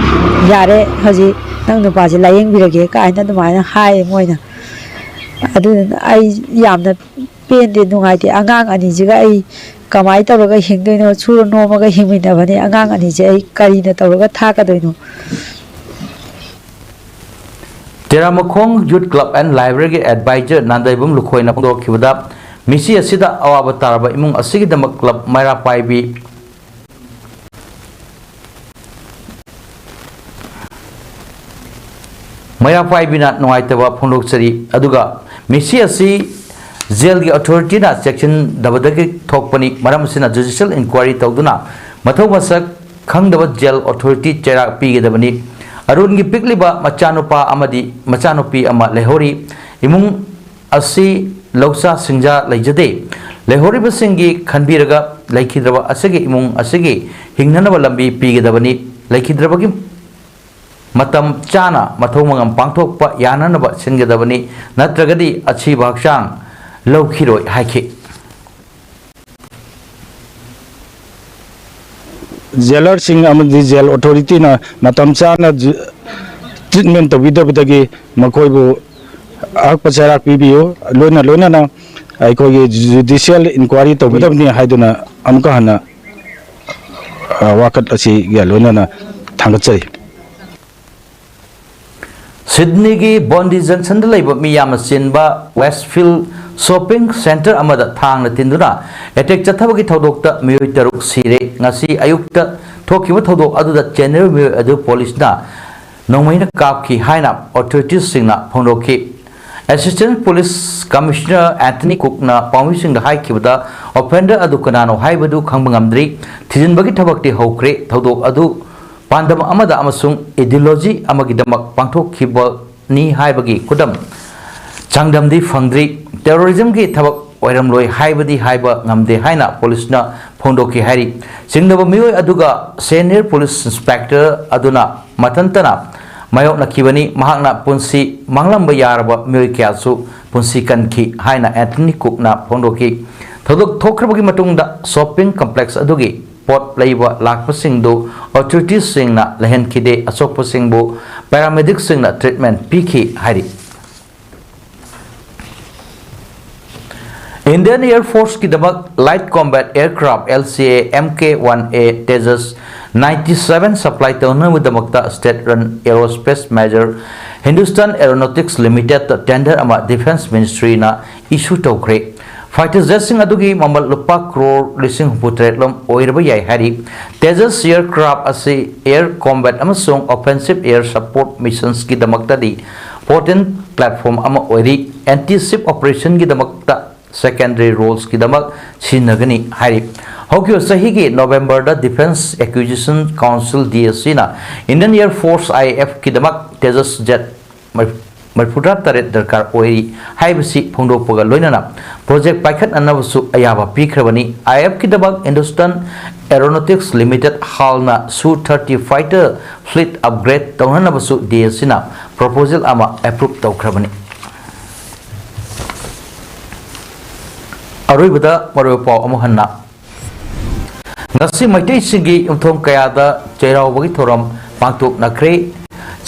ꯌꯥꯔꯦ, ꯍꯧꯖꯤꯛ ꯅꯪ ꯅꯨꯄꯥꯁꯦ ꯂꯥꯏꯌꯦꯡꯕꯤꯔꯒꯦ ꯀꯥꯏꯅ ꯑꯗꯨꯃꯥꯏꯅ ꯍꯥꯏꯌꯦ ꯃꯣꯏꯅ꯫ ꯑꯗꯨꯗꯨꯅ ꯑꯩ ꯌꯥꯝꯅ ꯄꯦꯟꯗꯦ, ꯅꯨꯡꯉꯥꯏꯇꯦ꯫ ꯑꯉꯥꯡ ꯑꯅꯤꯁꯤꯒ ꯑꯩ ꯀꯃꯥꯏꯅ ꯇꯧꯔꯒ ꯍꯤꯡꯗꯣꯏꯅꯣ? ꯁꯨꯔ ꯅꯣꯝꯃꯒ ꯍꯤꯡꯃꯤꯟꯅꯕꯅꯦ꯫ ꯑꯉꯥꯡ ꯑꯅꯤꯁꯦ ꯑꯩ ꯀꯔꯤꯅ ꯇꯧꯔꯒ ꯊꯥꯛꯀꯗꯣꯏꯅꯣ? ꯇꯦꯔꯥꯃꯈꯣꯡ ꯌꯨꯠ ꯀ꯭ꯂꯕ ꯑꯦꯟ ꯂꯥꯏꯕ꯭ꯔꯦꯔꯤꯒꯤ ꯑꯦꯗꯚꯥꯏꯖꯔ ꯅꯥꯟꯗꯩꯕꯨꯝ ꯂꯨꯈꯣꯏꯅ ꯐꯣꯡꯗꯣꯛꯈꯤꯕꯗ, ꯃꯤꯁꯤ ꯑꯁꯤꯗ ꯑꯋꯥꯕ ꯇꯥꯔꯕ ꯏꯃꯨꯡ ꯑꯁꯤꯒꯤꯗꯃꯛ ꯀ꯭ꯂꯕ ꯃꯩꯔꯥ ꯄꯥꯏꯕꯤ ꯃꯩꯔꯥ ꯄꯥꯏꯕꯤꯅ ꯅꯨꯡꯉꯥꯏꯇꯕ ꯐꯣꯡꯗꯣꯛꯆꯔꯤ꯫ ꯑꯗꯨꯒ ꯃꯤꯁꯤ ꯑꯁꯤ ꯖꯦꯜꯒꯤ ꯑꯣꯊꯣꯔꯤꯇꯤꯅ ꯆꯦꯛꯁꯤꯟꯗꯕꯗꯒꯤ ꯊꯣꯛꯄꯅꯤ꯫ ꯃꯔꯝ ꯑꯁꯤꯅ ꯖꯨꯗꯤꯁꯤꯌꯦꯜ ꯏꯟꯀ꯭ꯋꯥꯏꯔꯤ ꯇꯧꯗꯨꯅ ꯃꯊꯧ ꯃꯁꯛ ꯈꯪꯗꯕ ꯖꯦꯜ ꯑꯣꯊꯣꯔꯤꯇꯤ ꯆꯩꯔꯥꯛ ꯄꯤꯒꯗꯕꯅꯤ꯫ ꯑꯔꯨꯟꯒꯤ ꯄꯤꯛꯂꯤꯕ ꯃꯆꯥꯅꯨꯄꯥ ꯑꯃꯗꯤ ꯃꯆꯥꯅꯨꯄꯤ ꯑꯃ ꯂꯩꯍꯧꯔꯤ꯫ ꯏꯃꯨꯡ ꯑꯁꯤ ꯂꯧꯁꯥ ꯁꯤꯡꯖꯥ ꯂꯩꯖꯗꯦ꯫ ꯂꯩꯍꯧꯔꯤꯕꯁꯤꯡꯒꯤ ꯈꯟꯕꯤꯔꯒ ꯂꯩꯈꯤꯗ꯭ꯔꯕ ꯑꯁꯤꯒꯤ ꯏꯃꯨꯡ ꯑꯁꯤꯒꯤ ꯍꯤꯡꯅꯅꯕ ꯂꯝꯕꯤ ꯄꯤꯒꯗꯕꯅꯤ꯫ ꯂꯩꯈꯤꯗ꯭ꯔꯕꯒꯤ ꯃꯇꯝ ꯆꯥꯅ ꯃꯊꯧ ꯃꯉꯝ ꯄꯥꯡꯊꯣꯛꯄ ꯌꯥꯅꯅꯕ ꯁꯤꯟꯒꯗꯕꯅꯤ, ꯅꯠꯇ꯭ꯔꯒꯗꯤ ꯑꯁꯤꯕ ꯍꯛꯆꯥꯡ ꯂꯧꯈꯤꯔꯣꯏ ꯍꯥꯏꯈꯤ꯫ ꯖꯦꯂꯔꯁꯤꯡ ꯑꯃꯗꯤ ꯖꯦꯜ ꯑꯣꯊꯣꯔꯤꯇꯤꯅ ꯃꯇꯝ ꯆꯥꯅ ꯖꯨ-, ꯇ꯭ꯔꯤꯠꯃꯦꯟ ꯇꯧꯕꯤꯗꯕꯗꯒꯤ ꯃꯈꯣꯏꯕꯨ ꯑꯍꯛꯄ ꯆꯩꯔꯥꯛ ꯄꯤꯕꯤꯌꯨ, ꯂꯣꯏꯅ ꯂꯣꯏꯅꯅ ꯑꯩꯈꯣꯏꯒꯤ ꯖꯨꯗꯤꯁꯤꯌꯦꯜ ꯏꯟꯀ꯭ꯋꯥꯏꯔꯤ ꯇꯧꯒꯗꯕꯅꯤ ꯍꯥꯏꯗꯨꯅ ꯑꯃꯨꯛꯀ ꯍꯟꯅ, ꯑ, ꯋꯥꯀꯠ ꯑꯁꯤꯒ ꯂꯣꯏꯅꯅ ꯊꯥꯡꯒꯠꯆꯔꯤ꯫ ꯁꯤꯗꯅꯤꯒꯤ ꯕꯣꯟꯗꯤ ꯖꯪꯁꯟꯗ ꯂꯩꯕ ꯃꯤ ꯌꯥꯝꯅ ꯆꯤꯟꯕ ꯋꯦꯁꯐꯤꯜ ꯁꯣꯄꯤꯡ ꯁꯦꯟꯇꯔ ꯑꯃꯗ ꯊꯥꯡꯅ ꯊꯤꯟꯗꯨꯅ ꯑꯦꯇꯦꯛ ꯆꯠꯊꯕꯒꯤ ꯊꯧꯗꯣꯛꯇ ꯃꯤꯑꯣꯏ ꯇꯔꯨꯛ ꯁꯤꯔꯦ꯫ ꯉꯁꯤ ꯑꯌꯨꯛꯇ ꯊꯣꯛꯈꯤꯕ ꯊꯧꯗꯣꯛ ꯑꯗꯨꯗ ꯆꯦꯟꯅꯔꯤꯕ ꯃꯤꯑꯣꯏ ꯑꯗꯨ ꯄꯨꯂꯤꯁꯅ ꯅꯣꯡꯃꯩꯅ ꯀꯥꯞꯈꯤ ꯍꯥꯏꯅ ꯑꯣꯊꯣꯔꯤꯇꯤꯁꯁꯤꯡꯅ ꯐꯣꯡꯗꯣꯛꯈꯤ꯫ ꯑꯦꯁꯤꯁꯇꯦꯟ ꯄꯨꯂꯤꯁ ꯀꯃꯤꯁꯅꯔ ꯑꯦꯟꯊꯅꯤ ꯀꯨꯛꯅ ꯄꯥꯎꯃꯤꯁꯤꯡꯗ ꯍꯥꯏꯈꯤꯕꯗ, ꯑꯣꯐꯦꯟꯗꯔ ꯑꯗꯨ ꯀꯅꯥꯅꯣ ꯍꯥꯏꯕꯗꯨ ꯈꯪꯕ ꯉꯝꯗ꯭ꯔꯤ꯫ ꯊꯤꯖꯤꯟꯕꯒꯤ ꯊꯕꯛꯇꯤ ꯍꯧꯈ꯭ꯔꯦ꯫ ꯊꯧꯗꯣꯛ ꯑꯗꯨ ꯄꯥꯟꯗꯝ ꯑꯃꯗ ꯑꯃꯁꯨꯡ ꯏꯗꯤꯑꯣꯂꯣꯖꯤ ꯑꯃꯒꯤꯗꯃꯛ ꯄꯥꯡꯊꯣꯛꯈꯤꯕꯅꯤ ꯍꯥꯏꯕꯒꯤ ꯈꯨꯗꯝ ꯆꯥꯡꯗꯝꯗꯤ ꯐꯪꯗ꯭ꯔꯤ꯫ ꯇꯦꯔꯣꯔꯤꯖꯝꯒꯤ ꯊꯕꯛ ꯑꯣꯏꯔꯝꯂꯣꯏ ꯍꯥꯏꯕꯗꯤ ꯍꯥꯏꯕ ꯉꯝꯗꯦ ꯍꯥꯏꯅ ꯄꯨꯂꯤꯁꯅ ꯐꯣꯡꯗꯣꯛꯈꯤ ꯍꯥꯏꯔꯤ꯫ ꯆꯤꯡꯅꯕ ꯃꯤꯑꯣꯏ ꯑꯗꯨꯒ ꯁꯦꯅꯤꯌꯔ ꯄꯨꯂꯤꯁ ꯏꯟꯁꯄꯦꯛꯇꯔ ꯑꯗꯨꯅ ꯃꯊꯟꯇꯅ ꯃꯥꯌꯣꯛꯅꯈꯤꯕꯅꯤ꯫ ꯃꯍꯥꯛꯅ ꯄꯨꯟꯁꯤ ꯃꯥꯡꯂꯝꯕ ꯌꯥꯔꯕ ꯃꯤꯑꯣꯏ ꯀꯌꯥꯁꯨ ꯄꯨꯟꯁꯤ ꯀꯟꯈꯤ ꯍꯥꯏꯅ ꯑꯦꯟꯊꯅꯤ ꯀꯨꯛꯅ ꯐꯣꯡꯗꯣꯛꯈꯤ꯫ ꯊꯧꯗꯣꯛ ꯊꯣꯛꯈ꯭ꯔꯕꯒꯤ ꯃꯇꯨꯡꯗ ꯁꯣꯄꯤꯡ ꯀꯝꯄ꯭ꯂꯦꯛꯁ ꯑꯗꯨꯒꯤ ꯄꯣꯠ ꯂꯩꯕ ꯂꯥꯛꯄꯁꯤꯡꯗꯨ ꯑꯣꯊꯣꯔꯤꯇꯤꯁꯁꯤꯡꯅ ꯂꯩꯍꯟꯈꯤꯗꯦ꯫ ꯑꯁꯣꯛꯄꯁꯤꯡꯕꯨ ꯄꯦꯔꯥꯃꯦꯗꯤꯛꯁꯤꯡꯅ ꯇ꯭ꯔꯤꯠꯃꯦꯟ ꯄꯤꯈꯤ ꯍꯥꯏꯔꯤ꯫ ꯏꯟꯗꯤꯌꯟ ꯑꯦꯌꯔ ꯐꯣꯔꯁꯀꯤꯗꯃꯛ light combat aircraft, LCA MK one A Tejas ninety seven supply ꯇꯧꯅꯕꯒꯤꯗꯃꯛꯇ state run aerospace major Hindustan Aeronautics Limited ꯇ tender ꯑꯃ Defence Ministry ꯅ issue ꯇꯧꯈ꯭ꯔꯦ꯫ Fighter jetꯁꯤꯡ ꯑꯗꯨꯒꯤ ꯃꯃꯜ ꯂꯨꯄꯥ ꯀ꯭ꯔꯣꯔ ꯂꯤꯁꯤꯡ ꯍꯨꯝꯐꯨ ꯇꯔꯦꯠ ꯂꯣꯝ ꯑꯣꯏꯔꯕ ꯌꯥꯏ ꯍꯥꯏꯔꯤ꯫ Tejas aircraft ꯑꯁꯤ air combat ꯑꯃꯁꯨꯡ offensive air support missionsꯀꯤꯗꯃꯛꯇꯗꯤ potent platform ꯑꯃ ꯑꯣꯏꯔꯤ꯫ Anti ship operationꯒꯤꯗꯃꯛꯇ secondary rolesꯀꯤꯗꯃꯛ ꯁꯤꯖꯤꯟꯅꯒꯅꯤ ꯍꯥꯏꯔꯤ꯫ ꯍꯧꯈꯤꯕ ꯆꯍꯤꯒꯤ ꯅꯣꯕꯦꯝꯕꯔꯗ Defence Acquisition Council, DAC ꯅ Indian Air Force, IAFꯀꯤꯗꯃꯛ Tejas jet ꯃꯔꯤꯐꯨꯇꯔꯥ ꯇꯔꯦꯠ ꯗꯔꯀꯥꯔ ꯑꯣꯏꯔꯤ ꯍꯥꯏꯕꯁꯤ ꯐꯣꯡꯗꯣꯛꯄꯒ ꯂꯣꯏꯅꯅ project ꯄꯥꯏꯈꯠꯅꯅꯕꯁꯨ ꯑꯌꯥꯕ ꯄꯤꯈ꯭ꯔꯕꯅꯤ꯫ IAF ꯀꯤꯗꯃꯛ Hindustan Aeronautics Limited ꯍꯥꯜꯅ Su thirty fighter fleet upgrade ꯇꯧꯅꯅꯕꯁꯨ DSCꯅ proposal ꯑꯃ approve ꯇꯧꯈ꯭ꯔꯕꯅꯤ꯫ ꯑꯔꯣꯏꯕꯗ ꯃꯔꯨꯑꯣꯏꯕ ꯄꯥꯎ ꯑꯃꯨꯛ ꯍꯟꯅ꯫ ꯉꯁꯤ ꯃꯩꯇꯩꯁꯤꯡꯒꯤ ꯌꯨꯝꯊꯣꯡ ꯀꯌꯥꯗ ꯆꯩꯔꯥꯎꯕꯒꯤ ꯊꯧꯔꯝ ꯄꯥꯡꯊꯣꯛꯅꯈ꯭ꯔꯦ꯫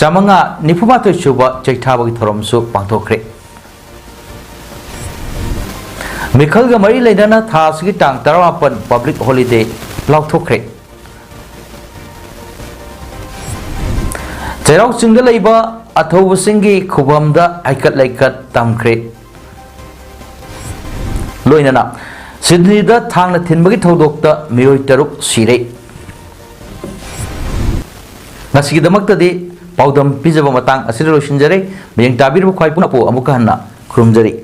ꯆꯥꯃꯉꯥ ꯅꯤꯐꯨ ꯃꯥꯊꯣꯏ ꯁꯨꯕ ꯆꯩꯊꯥꯕꯒꯤ ꯊꯧꯔꯝꯁꯨ ꯄꯥꯡꯊꯣꯛꯈ꯭ꯔꯦ꯫ ꯃꯤꯈꯜꯒ ꯃꯔꯤ ꯂꯩꯅꯅ ꯊꯥ ꯑꯁꯤꯒꯤ ꯇꯥꯡ ꯇꯔꯥꯃꯥꯄꯟ public holiday ꯂꯥꯎꯊꯣꯛꯈ꯭ꯔꯦ꯫ ꯆꯩꯔꯥꯎ ꯆꯤꯡꯗ ꯂꯩꯕ ꯑꯊꯧꯕꯁꯤꯡꯒꯤ ꯈꯨꯕꯝꯗ ꯍꯩꯀꯠ ꯂꯩꯀꯠ ꯇꯝꯈ꯭ꯔꯦ꯫ ꯂꯣꯏꯅꯅ ꯁꯤꯗꯅꯤꯗ ꯊꯥꯡꯅ ꯊꯤꯟꯕꯒꯤ ꯊꯧꯗꯣꯛꯇ ꯃꯤꯑꯣꯏ ꯇꯔꯨꯛ ꯁꯤꯔꯦ꯫ ꯉꯁꯤꯒꯤꯗꯃꯛꯇꯗꯤ ꯄꯥꯎꯗꯝ ꯄꯤꯖꯕ ꯃꯇꯥꯡ ꯑꯁꯤꯗ ꯂꯣꯏꯁꯤꯟꯖꯔꯦ꯫ ꯃꯤꯠꯌꯦꯡ ꯇꯥꯕꯤꯔꯤꯕ ꯈ꯭ꯋꯥꯏ ꯄꯨꯝꯅꯃꯛꯄꯨ ꯑꯃꯨꯛꯀ ꯍꯟꯅ ꯈꯨꯔꯨꯝꯖꯔꯤ꯫